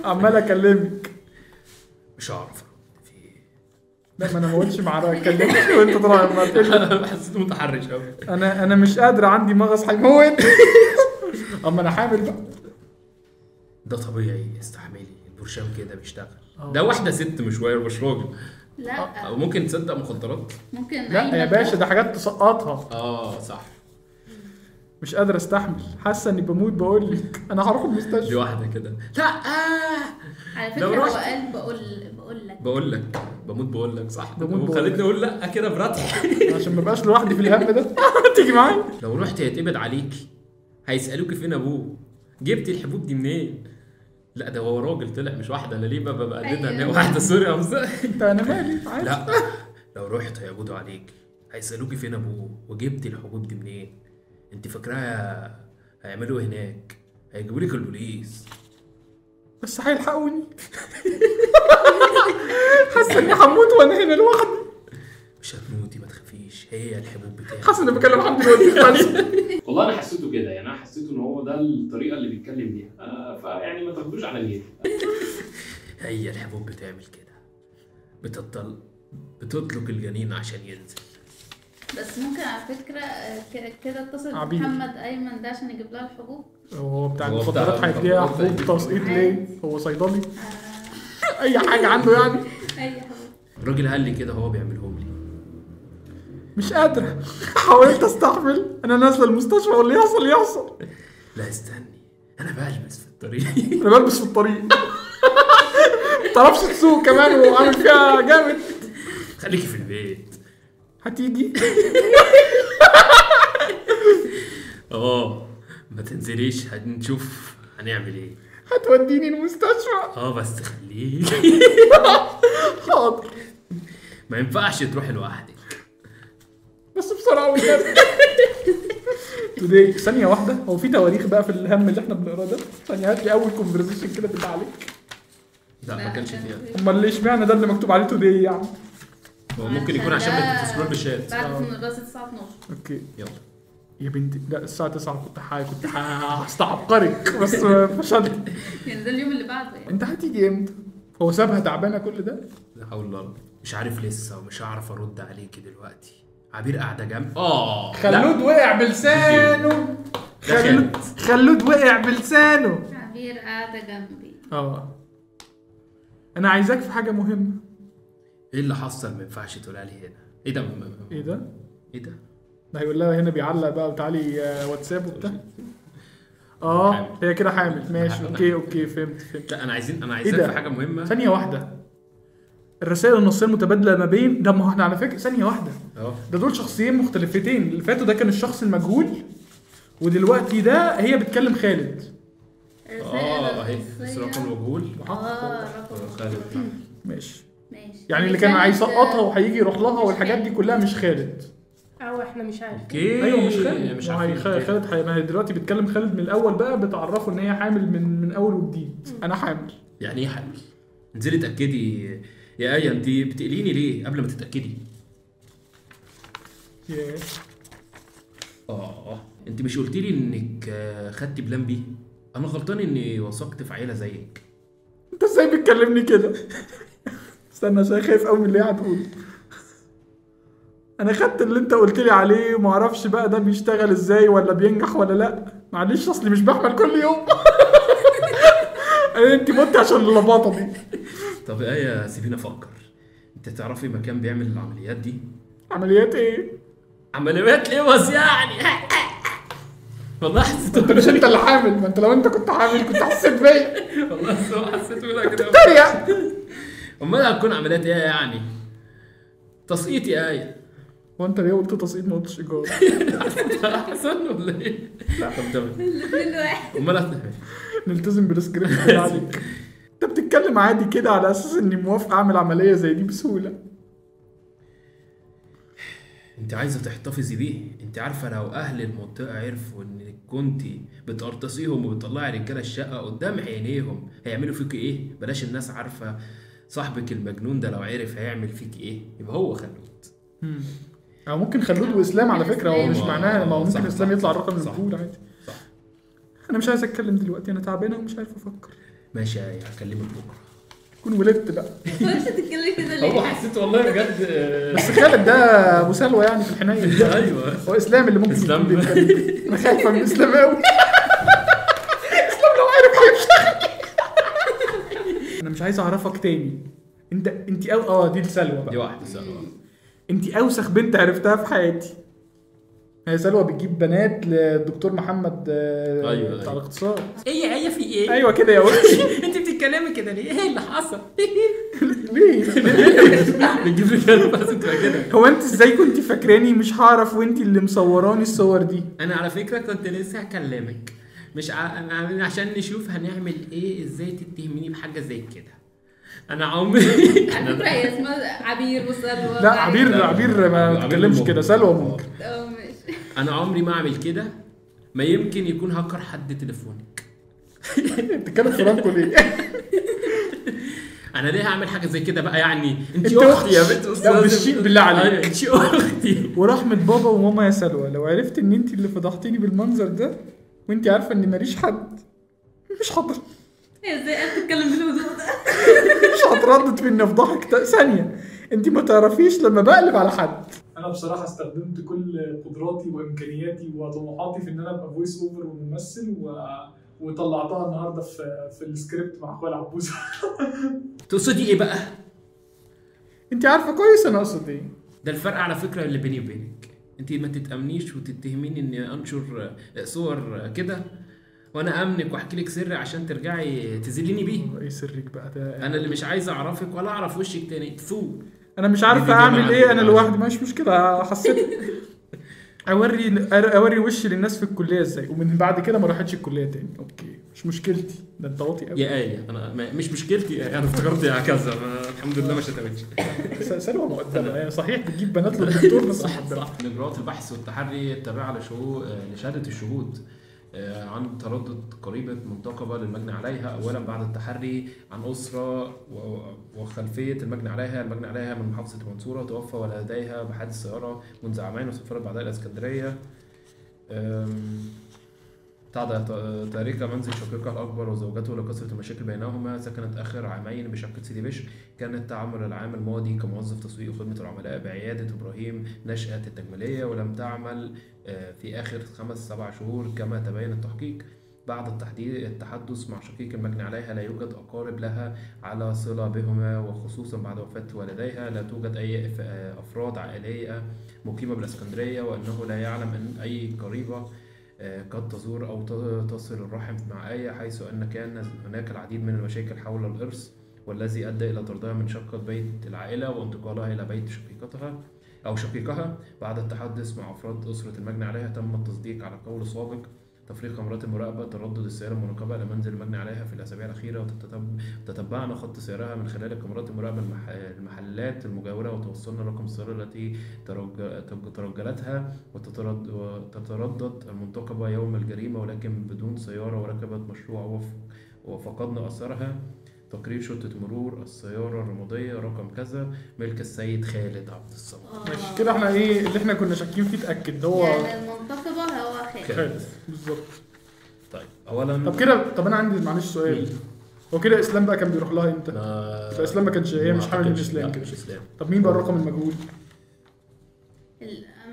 عمال اكلمك مش عارف في ايه. لا ما انا ما قلتش مع رايك، كلمتك وانت طالع ما تقول. حسيت متحرش قوي. انا مش قادر، عندي مغص هيموت. اما انا حامل بقى. ده طبيعي، استحملي، البرشام كده بيشتغل. ده واحدة ست مش مش راجل. لا او ممكن تصدق مخدرات، ممكن. لا يا باشا ده حاجات تسقطها. صح. مش قادر استحمل، حاسه اني بموت. بقول لك انا هروح المستشفى. دي واحدة كده. لا على فكرة هو قال بقول لك بموت، بقول لك صح. خليتني اقول لا كده برتح عشان ما بقاش لوحدي في الهم ده. تيجي معايا. لو رحت هيتقبض عليكي، هيسالوكي فين ابوه، جبتي الحبوب دي منين. لا ده هو راجل طلع مش واحدة. انا ليه ببقى بقلدها ان هي واحدة؟ sorry يا مصطفى. انت انا مالي عادي. لا لو رحت هيقبضوا عليك، هيسالوكي فين ابوه وجبتي الحبوب دي منين. انت فاكراها هيعملوا هناك؟ هيجيبوا لك البوليس. بس هيلحقوني. حاسه اني هموت وانا هنا لوحدي. مش هتموتي ما تخافيش، هي الحبوب بتاعتك. حاسس اني بكلم حد دلوقتي. والله انا حسيته كده، يعني انا حسيته ان هو ده الطريقة اللي بيتكلم بيها، فيعني ما تاخدوش على نيته. هي الحبوب بتعمل كده، بتطلق الجنين عشان ينزل. بس ممكن على فكرة كده اتصل محمد ايمن ده عشان يجيب لها الحبوب. هو بتاع المخدرات هيديها حبوب تسقيط ليه؟ هو صيدلي. اي حاجة عنده يعني. اي حبوب. الراجل قال لي كده، هو بيعملهم لي. مش قادرة، حاولت استحمل، انا نازلة المستشفى واللي يحصل يحصل. لا استني، انا بلبس في الطريق. انا بلبس في الطريق. متعرفش تسوق كمان وعامل فيها جامد. خليكي في البيت. هتيجي؟ ما تنزليش، هنشوف هنعمل ايه. هتوديني المستشفى. بس خليكي. حاضر. ما ينفعش تروحي لوحدك. بس بسرعة والنبي. today. ثانية واحدة، هو في تواريخ بقى في الهم اللي احنا بنقراه ده؟ ثانية هات لي اول conversation كده بالله عليك. لا ما كانش فيها. امال ليش معنى ده اللي مكتوب عليه today يعني؟ هو ممكن يكون عشان بت scroll بال chat. بعد بس الساعة 12. okay يلا يا بنتي. لا الساعة 9 كنت هستعبقرك بس فشلت. يعني ده اليوم اللي بعده يعني. انت هتيجي امتى؟ هو سابها تعبانة كل ده؟ لا حول الله. مش عارف لسه ومش هعرف ارد عليكي دلوقتي. عبير قاعدة جنب. خلود وقع بلسانه. خلود وقع بلسانه. عبير قاعدة جنبي. انا عايزاك في حاجة مهمة. ايه اللي حصل؟ ما ينفعش تقولها لي هنا. ايه ده؟ ايه ده؟ ايه ده؟ ده هيقول لها هنا بيعلق بقى وتعالي واتساب وبتاع. اه هي كده حامل، ماشي okay okay فهمت. لا انا عايزين في حاجة مهمة. ثانية واحدة، الرسائل النصيه المتبادلة ما بين ده، ما هو احنا على فكرة ثانية واحدة ده دول شخصيين مختلفتين. اللي فاتوا ده كان الشخص المجهول، ودلوقتي ده هي بتكلم خالد. اهي رقم المجهول. خالد ماشي يعني اللي كان هيسقطها وهيجي يروح لها والحاجات دي كلها مش خالد، او احنا مش عارفين. ايوه مش خالد، مش عارفين خالد. ما هي دلوقتي بتكلم خالد من الاول بقى، بتعرفه ان هي حامل من اول وجديد. انا حامل. يعني ايه حامل؟ انزلي اتاكدي يا ايه، انت بتقليني ليه قبل ما تتاكدي؟ انت مش قلتي لي انك خدتي plan B؟ انا غلطان اني وثقت في عيله زيك. انت ازاي بتكلمني كده؟ استنى عشان خايف قوي من اللي هي هتقوله. انا خدت اللي انت قلت لي عليه وما اعرفش بقى ده بيشتغل ازاي ولا بينجح ولا لا. معلش اصلي مش بحمل كل يوم. انت مت عشان اللباطه دي. طب ايه سيبيني افكر. انت تعرفي مكان بيعمل العمليات دي؟ عمليات ايه؟ عمليات لوز يعني. والله حسيت انت مش انت اللي حامل، ما انت لو انت كنت حامل كنت حسيت بيا. والله حسيت بيا كده. بتتريق. امال هتكون عمليات ايه يعني؟ تسقيط يا ايه. هو انت ليه قلت تسقيط ما قلتش ايجار؟ احسن ولا ايه؟ لا طب تمام الاثنين واحد. امال نلتزم بالسكريبت بالله عليك. انت بتتكلم عادي كده على اساس اني موافق اعمل عملية زي دي بسهولة. انت عايزه تحتفظي بيه؟ انت عارفه لو اهل المنطقة عرفوا انك كنت بتقرطسيهم وبتطلعي رجاله الشقة قدام عينيهم هيعملوا فيك ايه؟ بلاش الناس عارفه صاحبك المجنون ده لو عرف هيعمل فيك ايه. يبقى هو خلود. او ممكن خلود واسلام على فكرة، هو مش معناها، ما هو ممكن اسلام يطلع الرقم المجهول عادي. صح. انا مش عايز اتكلم دلوقتي، انا تعبانة ومش عارف افكر. ماشي هكلمك بكره. كون ولدت بقى. انت بتتكلم كده ليه؟ هو حسيت والله بجد. بس خالد ده ابو سلوى يعني في الحنين. ايوه هو اسلام اللي ممكن اسلام. انا خايفة من اسلام قوي. اسلام لو عرف هيفشخني. انا مش عايز اعرفك تاني. انت او دي سلوى بقى. دي واحدة سلوى. انت اوسخ بنت عرفتها في حياتي. هي سلوى بتجيب بنات للدكتور محمد. أيوة بتاع الاقتصاد. ايه في ايه؟ ايوه كده يا ولد. انت بتتكلمي كده ليه؟ ايه اللي حصل؟ ليه؟ بتجيب رجاله بس انت كده. هو انت ازاي كنت فاكراني مش هعرف وانت اللي مصوراني الصور دي؟ انا على فكرة كنت لسه هكلمك، مش عشان نشوف هنعمل ايه. ازاي تتهميني بحاجة زي كده؟ انا عمري على فكرة هي اسمها عبير وسلوى. لا عبير ما تتكلمش كده، سلوى ممكن. ماشي. انا عمري ما اعمل كده، ما يمكن يكون هكر حد تليفونك. بتتكلم فرانكو ليه؟ انا ليه هعمل حاجة زي كده بقى يعني؟ انت اختي يا بنت استاذ. بالشيء بالله عليك، انت اختي. ورحمة بابا وماما يا سلوى، لو عرفت ان انت اللي فضحتيني بالمنظر ده وانت عارفه ان ماليش حد، مش حاضر. ازاي قاعد تتكلم بالهدوء ده؟ مش هتردد في اني افضحك ثانية. انت ما تعرفيش لما بقلب على حد. انا بصراحة استخدمت كل قدراتي وامكانياتي وطموحاتي في ان انا ابقى voice over وممثل وطلعتها النهارده في السكريبت مع اخويا العبوسه. تقصدي ايه بقى؟ انت عارفه كويس انا اقصد ايه. ده الفرق على فكرة اللي بيني وبينك. انت ما تتامنيش وتتهميني اني انشر صور كده وانا امنك واحكي لك سر عشان ترجعي تذليني بيه. ايه سرك بقى ده؟ انا اللي مش عايز اعرفك ولا اعرف وشك تاني. تفو. انا مش عارف اعمل ايه انا لوحدي. مش مشكلة، حسيت اوري وشي للناس في الكلية ازاي، ومن بعد كده ما راحتش الكلية تاني. okay مش مشكلتي، ده انت واطي قوي يا ايه. انا مش مشكلتي، انا افتكرت يا كذا. الحمد لله ما شتمتش. سلوى مؤدبة يعني، صحيح بتجيب بنات للدكتور بس صح. صح. اجراءات البحث والتحري التابعة لشهادة الشهود عن تردد قريبة منتقبة للمجني عليها. أولا بعد التحري عن أسرة وخلفية المجني عليها. المجني عليها من محافظة المنصورة، توفى ولديها بحادث سيارة منذ عامين وسافرت بعدها إلى اسكندرية. تاركة منزل شقيقها الأكبر وزوجته لكثرة المشاكل بينهما. سكنت آخر عامين بشقة سيدي بشر. كانت تعمل العام الماضي كموظف تسويق وخدمة العملاء بعيادة إبراهيم نشأة التجميلية، ولم تعمل في آخر 5-7 شهور كما تبين التحقيق. بعد التحدث مع شقيق المجني عليها لا يوجد أقارب لها على صلة بهما، وخصوصا بعد وفاة والديها لا توجد أي أفراد عائلية مقيمة بالإسكندرية، وأنه لا يعلم أن أي قريبة قد تزور أو تصل الرحم مع آية، حيث أن كان هناك العديد من المشاكل حول الإرث، والذي أدى إلى طردها من شقة بيت العائلة وانتقالها إلى بيت شقيقتها أو شقيقها. بعد التحدث مع أفراد أسرة المجني عليها تم التصديق على قول سابق تفريق كاميرات المراقبة تردد السيارة المراقبة إلى منزل المجني عليها في الأسابيع الأخيرة، وتتبعنا خط سيرها من خلال كاميرات المراقبة المحلات المجاورة، وتوصلنا رقم السيارة التي ترجلتها وتتردد المنتقبة يوم الجريمة، ولكن بدون سيارة، وركبت مشروع وفقدنا أثرها. تقرير شرطة مرور السيارة الرمادية رقم كذا ملك السيد خالد عبد الصمد. ماشي كده، احنا ايه اللي احنا كنا شاكين فيه اتأكد، هو يعني المنتقبة هو خالد بالظبط. طيب اولا، طب كده، طب انا عندي معلش سؤال، هو كده اسلام بقى كان بيروح لها امتى؟ فاسلام ما كانش، هي مش حامل من اسلام كده. طب مين بقى الرقم المجهول؟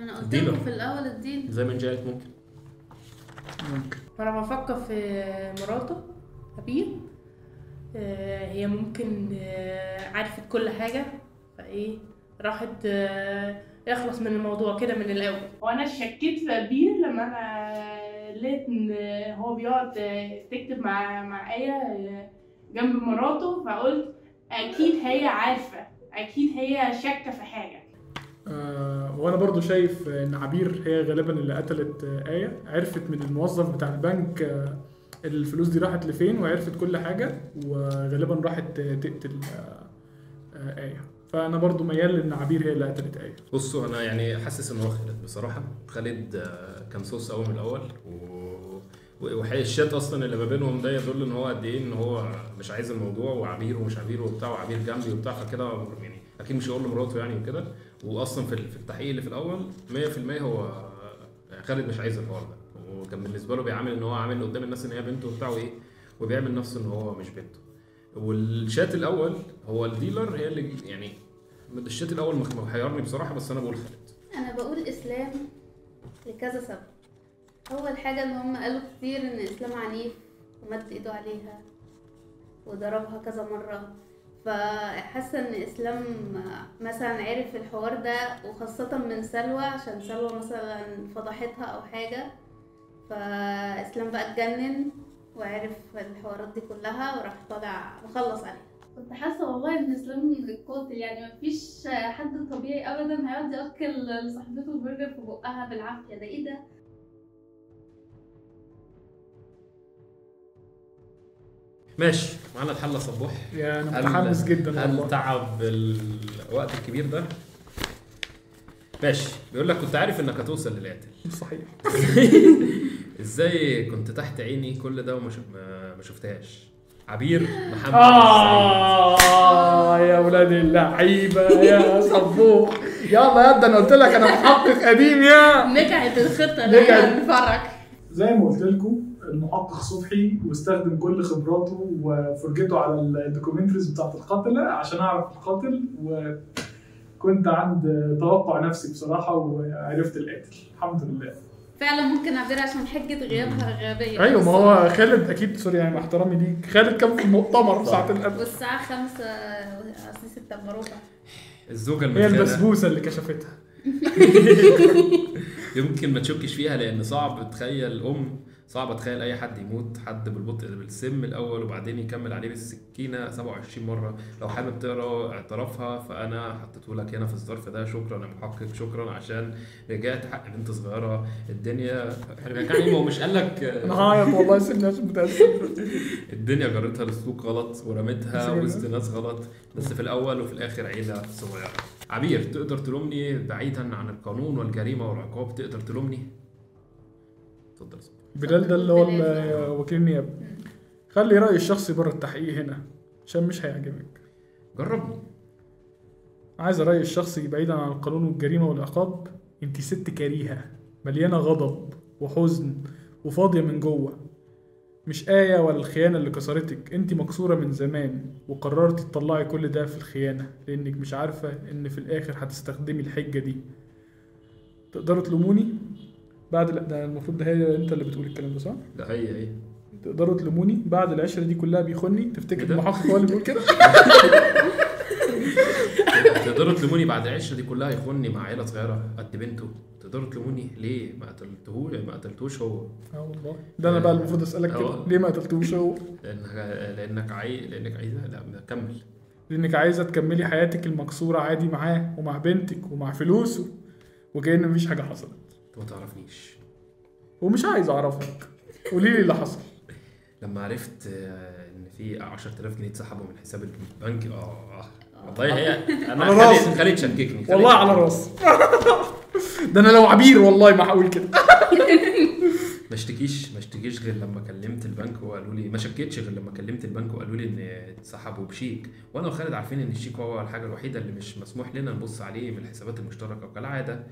انا قلت لكم في الاول الدين زي ما انت قلت. ممكن انا بفكر في مراته أبيه، هي ممكن عرفت كل حاجة، فايه راحت اخلص من الموضوع كده من الأول. وانا شكيت في أبيه لما انا لقيت ان هو بيقعد تكتب مع آية جنب مراته، فقلت اكيد هي عارفة، اكيد هي شاكة في حاجة. وانا برضو شايف ان عبير هي غالبا اللي قتلت آية، عرفت من الموظف بتاع البنك الفلوس دي راحت لفين، وعرفت كل حاجة، وغالبا راحت تقتل آية. فأنا برضو ميال إن عبير هي اللي قتلت آية. بصوا أنا يعني حاسس إن هو خالد بصراحة. خالد كان صوص أوي من الأول، والشات أصلا اللي ما بينهم ده يدل إن هو قد إيه إن هو مش عايز الموضوع، وعبير ومش عبير وبتاع، وعبير جنبي وبتاع، فكده يعني أكيد مش هيقول لمراته يعني وكده. وأصلا في التحقيق اللي في الأول 100% هو خالد مش عايز الحوار ده، وكان بالنسبة له بيعامل ان هو عامل قدام الناس ان هي بنته وبتاع وايه، وبيعمل نفسه ان هو مش بنته. والشات الاول هو ال dealer هي اللي يعني الشات الاول محيرني بصراحة، بس انا بقول خالد. انا بقول اسلام لكذا سبب. اول حاجة ان هم قالوا كتير ان اسلام عنيف ومد ايده عليها وضربها كذا مرة، فحاسه ان اسلام مثلا عرف الحوار ده، وخاصة من سلوى، عشان سلوى مثلا فضحتها او حاجة، فاسلام بقى اتجنن وعرف الحوارات دي كلها وراح طالع مخلص عليها. كنت حاسه والله ان اسلام القاتل، يعني مفيش حد طبيعي ابدا هيقعد ياكل لصاحبته البرجر في بقها بالعافية، ده ايه ده؟ ماشي، معانا الحلة صبوح. يا انا متحمس جدا والله. هل تعب الوقت الكبير ده؟ ماشي. بيقول لك كنت عارف انك هتوصل للقاتل. صحيح. ازاي كنت تحت عيني كل ده وما ما شفتهاش؟ عبير محمد. يا ولاد اللعيبة يا صبوح، يلا يا ده انا قلت لك انا محقق قديم. يا نجحت الخطة، نجحت نفرج زي ما قلت لكم. المحقق صبحي واستخدم كل خبراته وفرجته على ال documentaries بتاعت القاتلة عشان اعرف القاتل، وكنت عند توقع نفسي بصراحة وعرفت القاتل الحمد لله. فعلا ممكن عبير عشان حجه غيابها غبية. ايوه ما هو خالد اكيد، sorry يعني مع احترامي ليك، خالد كان في المؤتمر ساعة القتل والساعة 5:45. الزوجة المتخانه هي البسبوسه اللي كشفتها. يمكن ما تشكش فيها لان صعب تخيل ام، صعب اتخيل اي حد يموت حد بالبطء بالسم الاول وبعدين يكمل عليه بالسكينة 27 مرة. لو حابب تقرا اعترافها فانا حطيته لك هنا في الظرف ده. شكرا يا محقق، شكرا عشان رجعت حق بنت صغيرة. الدنيا يعني هو مش قال لك انا هعيط والله، سيبني عشان متاسف. الدنيا جرتها للسوق غلط ورمتها وسط ناس غلط، بس في الاول وفي الاخر عيله صغيرة. عبير تقدر تلومني بعيدا عن القانون والجريمه والعقاب؟ تقدر تلومني؟ اتفضل. بلال ده اللي هو وكيل النيابة. خلي رايي الشخصي بره التحقيق هنا عشان مش هيعجبك. جربني. عايز رايي الشخصي بعيدا عن القانون والجريمه والعقاب. انت ست كريهة مليانة غضب وحزن وفاضيه من جوه، مش آية ولا الخيانة اللي كسرتك، انت مكسورة من زمان وقررتي تطلعي كل ده في الخيانة لانك مش عارفه ان في الاخر هتستخدمي الحجة دي. تقدروا تلوموني بعد ده؟ المفروض ده هي انت اللي بتقول الكلام ده صح؟ ده هي ايه؟ تقدروا تلوموني بعد العشرة دي كلها بيخوني؟ تفتكر المحقق هو اللي بيقول كده؟ تقدروا تلوموني بعد العشرة دي كلها يخوني مع عيله صغيرة قد بنته؟ تقدروا تلوموني ليه ما قتلتوش هو؟ والله ده انا بقى المفروض اسالك كده، ليه ما قتلتوش هو؟ لانك عايزه، لا كمل، لانك عايزه تكملي حياتك المكسورة عادي معاه ومع بنتك ومع فلوسه، وكأن مفيش حاجة حصلت. انت ما تعرفنيش ومش عايز اعرفك، قولي لي اللي حصل. لما عرفت ان في 10000 جنيه اتسحبوا من حساب البنك، والله هي انا خالد شككني والله على راسي. ده انا لو عبير والله ما هقول كده. ما اشتكيش غير لما كلمت البنك وقالوا لي، ما شكيتش غير لما كلمت البنك وقالوا لي ان اتسحبوا بشيك، وانا وخالد عارفين ان الشيك هو الحاجة الوحيدة اللي مش مسموح لنا نبص عليه من الحسابات المشتركة، وكالعادة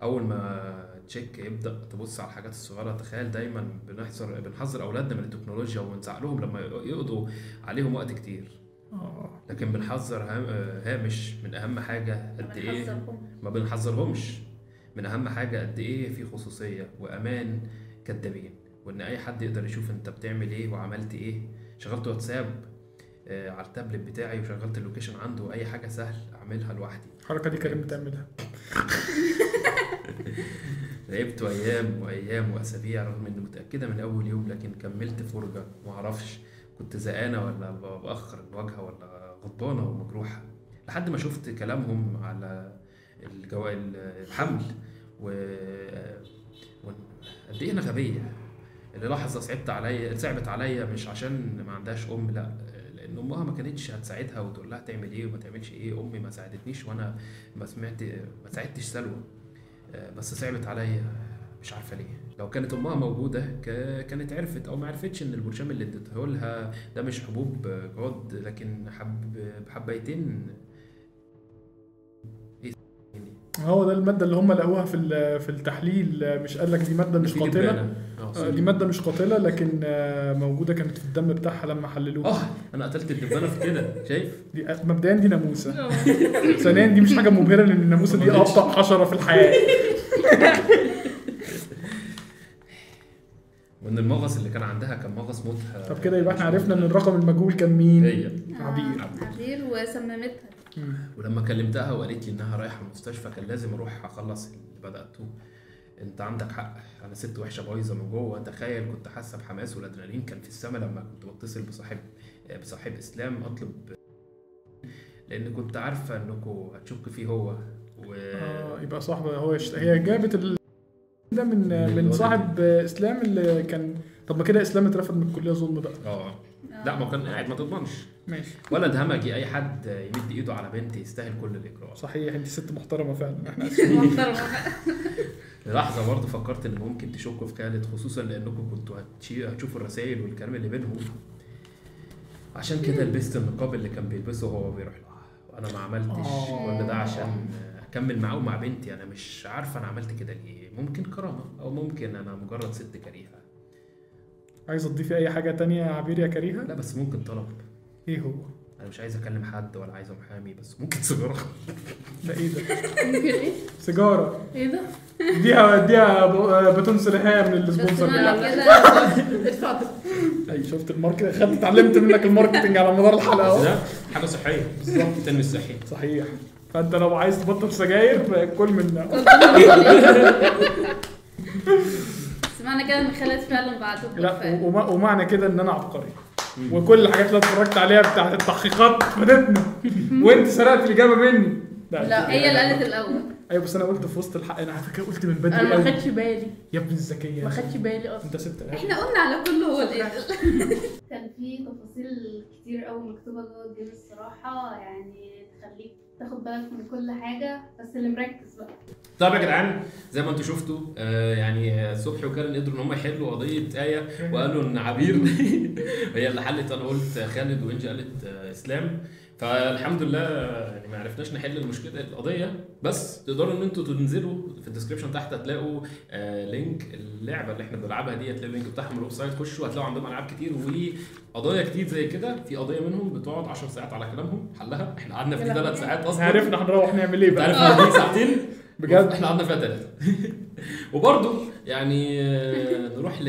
اول ما تشيك يبدا تبص على الحاجات الصغيرة. تخيل دايما بنحذر اولادنا من التكنولوجيا ونزعلهم لما يقضوا عليهم وقت كتير، لكن بنحذر هامش من اهم حاجة قد ايه ما بنحذرهمش من اهم حاجة قد ايه في خصوصية وامان كدابين، وان اي حد يقدر يشوف انت بتعمل ايه وعملت ايه. شغلت واتساب على التابلت بتاعي وشغلت ال location عنده، اي حاجة سهل اعملها لوحدي. الحركة دي كريم بتعملها. لعبت ايام وايام واسابيع رغم اني متاكدة من اول يوم، لكن كملت فرجه. ما اعرفش كنت زهقانه ولا باخر الواجهة ولا غضبانه ومجروحه، لحد ما شفت كلامهم على الحمل و قد ايه انا غبية. اللي لحظة صعبت عليا مش عشان ما عندهاش ام، لا، لان امها ما كانتش هتساعدها وتقول لها تعمل ايه وما تعملش ايه. امي ما ساعدتنيش وانا ما ساعدتش سلوى، بس صعبت عليا مش عارفه ليه. لو كانت امها موجودة كانت عرفت او ما عرفتش ان البرشام اللي اديته لها ده مش حبوب جود، لكن حبيتين. هو ده المادة اللي هم لقوها في التحليل. مش قال لك دي مادة مش قاتله؟ دي مادة مش قاتله لكن موجودة كانت في الدم بتاعها لما حللوها. انا قتلت الدبانه في كده، شايف؟ دي مبدئيا دي ناموسه، ثانيا دي مش حاجة مبهرة لان الناموسه دي ابطأ حشرة في الحياة. وان المغص اللي كان عندها كان مغص موتها. طب كده يبقى احنا عرفنا ان الرقم المجهول كان مين؟ هي عبير. عبير وسممتها. ولما كلمتها وقالت لي انها رايحة المستشفى كان لازم اروح اخلص اللي بدأته. انت عندك حق، انا ست وحشة بايظة من جوه. تخيل كنت حاسه بحماس والادرينالين كان في السما لما كنت بتصل بصاحب اسلام اطلب، لان كنت عارفه انكم هتشك فيه هو يبقى صاحبه هو. هي جابت ده من صاحب اسلام اللي كان. طب ما كده اسلام اترفد من الكلية ظلم بقى. لا ما كان قاعد، ما تضمنش. ماشي. ولد همجي، اي حد يمد ايده على بنتي يستاهل كل الاجراءات. صحيح، انت ست محترمه فعلا. احنا محترمه. لحظة برضه فكرت ان ممكن تشكوا في خالد، خصوصا لانكم كنتوا هتشوفوا الرسائل والكلام اللي بينهم. عشان كده لبست النقاب اللي كان بيلبسه وهو بيروح لها، وانا ما عملتش كل ده عشان اكمل معاه ومع بنتي. انا مش عارفه انا عملت كده ليه، ممكن كرامة او ممكن انا مجرد ست كريهة. عايزه تضيفي اي حاجة تانية يا عبير يا كريهة؟ لا بس ممكن طلب. ايه هو؟ انا مش عايز اكلم حد ولا عايز محامي، بس ممكن سيجارة. ده ايه ده؟ ممكن ايه؟ سيجارة. ايه ده؟ اديها باتون سلهام لل sponsor بتاعنا. اتفضل. اي شفت ال marketing، خدت اتعلمت منك ال marketing على مدار الحلقة اهو. ده حاجة صحية بالظبط، التنمية الصحي. صحيح. فانت لو عايز تبطل سجاير كل من سمعنا كده ان خالد فعلا بعته. لا ومعنى كده ان انا عبقري، وكل الحاجات اللي اتفرجت عليها بتاعت التحقيقات فادتني، وانت سرقت الاجابة مني. لا هي اللي قالت الاول. ايوه بس انا قلت في وسط الحق، انا على فكرة قلت من بدري. انا ما خدتش بالي يا ابن الذكية، ما خدتش بالي اصلا. انت ست. احنا قلنا على كله هو القاتل. كان في تفاصيل كتير قوي مكتوبة جوه ال game الصراحة، يعني تخليك تاخد بالك من كل حاجة، بس اللي مركز بقى. طب يا جدعان زي ما انتم شفتوا يعني صبحي وكارن قدروا ان هم يحلوا قضية ايه، وقالوا ان عبير هي اللي حلت. انا قلت خالد وانجي قالت اسلام، فالحمد لله يعني ما عرفناش نحل المشكلة القضية. بس تقدروا ان انتوا تنزلوا في ال description تحت، هتلاقوا link اللعبة اللي احنا بنلعبها دي، هتلاقوا ال link بتاعهم ال website، خشوا هتلاقوا عندهم العاب كتير وقضايا كتير زي كده. في قضية منهم بتقعد 10 ساعات على كلامهم حلها، احنا قعدنا في 3 ساعات اصلا. عرفنا هنروح نعمل ايه بقى. عرفنا دي ساعتين بجد، احنا قعدنا فيها 3. وبرده يعني نروح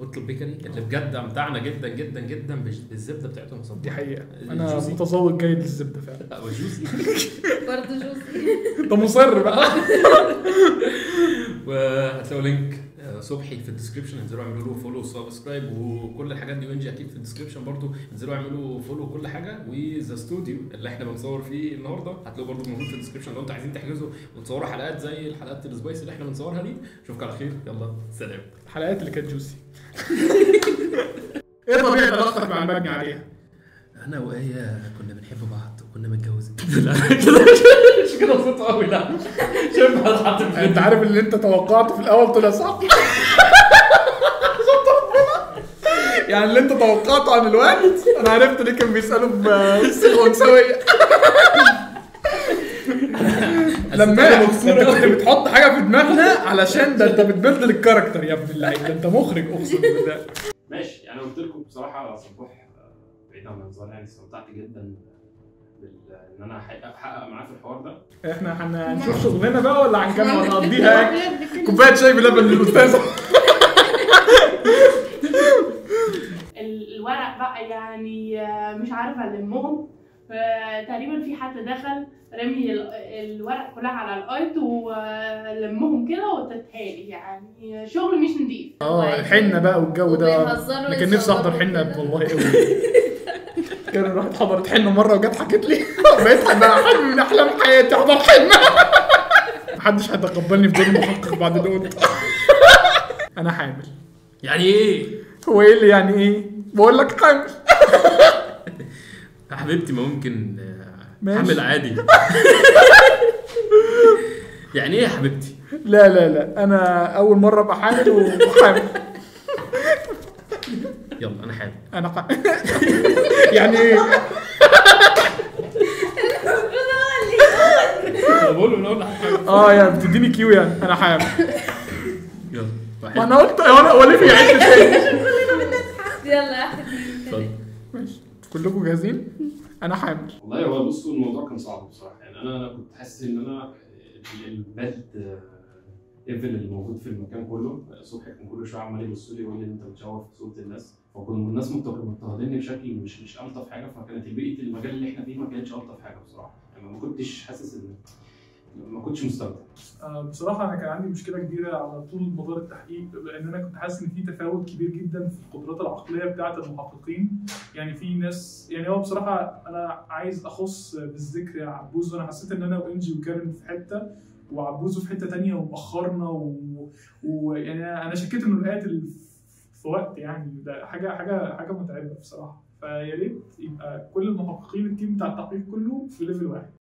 اطلب bakery اللي بجد امتعنا جدا جدا جدا بالزبده بتاعتهم. دي حقيقة انا متذوق جيد للزبده فعلا. و juicy برضه juicy. انت مصر بقى. وهتلاقوا link صبحي في ال description، انزلوا اعملوا له follow و subscribe وكل الحاجات دي، وانجي اكيد في ال description برضو انزلوا اعملوا follow وكل حاجة. و the studio اللي احنا بنصور فيه النهارده هتلاقوه برضو موجود في ال description لو انتوا عايزين تحجزوا وتصوروا حلقات زي الحلقات ال spicy اللي احنا بنصورها دي. اشوفكم على خير، يلا سلام. الحلقات اللي كانت juicy. ايه طبيعة علاقتك مع المجني عليها؟ انا وآية كنا بنحب بعض وكنا متجوزين. لا مش كده صوت قوي، لا شوف هتحط. انت عارف اللي انت توقعته في الاول طلع صح. يعني اللي انت توقعته عن الوقت انا عرفت ليه كان بيسالوا بصيغة انثويه. لما انت كنت بتحط حاجة في دماغنا علشان ده انت بت build ال character يا ابن اللعيب، ده انت مخرج اقسم بالله. ماشي، انا قلت لكم بصراحة صبوح بعيد عن الهزار يعني استمتعت جدا ان انا احقق معاه في الحوار ده. احنا هنشوف شغلنا بقى ولا هنكمل هنقضيها كوباية شاي بلبن للاستاذه؟ الورق بقى يعني مش عارفه المهم، فتقريبا في حد دخل رمي الورق كلها على الارض ولمهم كده وادتها لي، يعني شغل مش نضيف. الحنة بقى والجو ده، انا كان نفسي احضر حنة والله قوي. كان راحت حضرت حنة مرة وجت حكت لي بقيت بقى حلم من احلام حياتي احضر حنة. محدش هيتقبلني في دور المحقق بعد اللي قلته. انا حامل. يعني ايه؟ هو ايه اللي يعني ايه؟ بقول لك حامل. يا حبيبتي ما ممكن حامل عادي. يعني ايه يا حبيبتي؟ لا لا لا انا اول مرة ابقى حامل وحامل. يلا انا حامل. انا حامل. يعني ايه؟ بقول من اول يعني بتديني cue يعني انا حامل. يلا ما انا قلت هو ليه بيعيد تاني؟ يلا ماشي كلكم جاهزين؟ انا حامل. والله هو بصوا الموضوع كان صعب بصراحة، يعني انا كنت حاسس ان انا ال bad level اللي موجود في المكان كله. صبحي كان كل شوية عمال يبص لي ويقول لي انت بتشوه في صوره الناس، فكنا الناس مضطهديني بشكل مش الطف حاجة. فكانت البيئة المجال اللي احنا فيه ما كانتش الطف حاجة بصراحة، يعني ما كنتش حاسس ان ما كنتش مستمتع. بصراحة انا كان عندي مشكلة كبيرة على طول مدار التحقيق، لان انا كنت حاسس ان في تفاوت كبير جدا في القدرات العقلية بتاعه المحققين. يعني في ناس، يعني هو بصراحة انا عايز اخص بالذكر عبوز، وانا حسيت ان انا وانجي وكارن في حتة وعبوزه في حتة ثانية ومأخرنا ويعني انا شكيت انه القاتل في وقت، يعني ده حاجة حاجة حاجة متعبة بصراحة. فيا ريت يبقى كل المحققين ال team بتاع التحقيق كله في level واحد.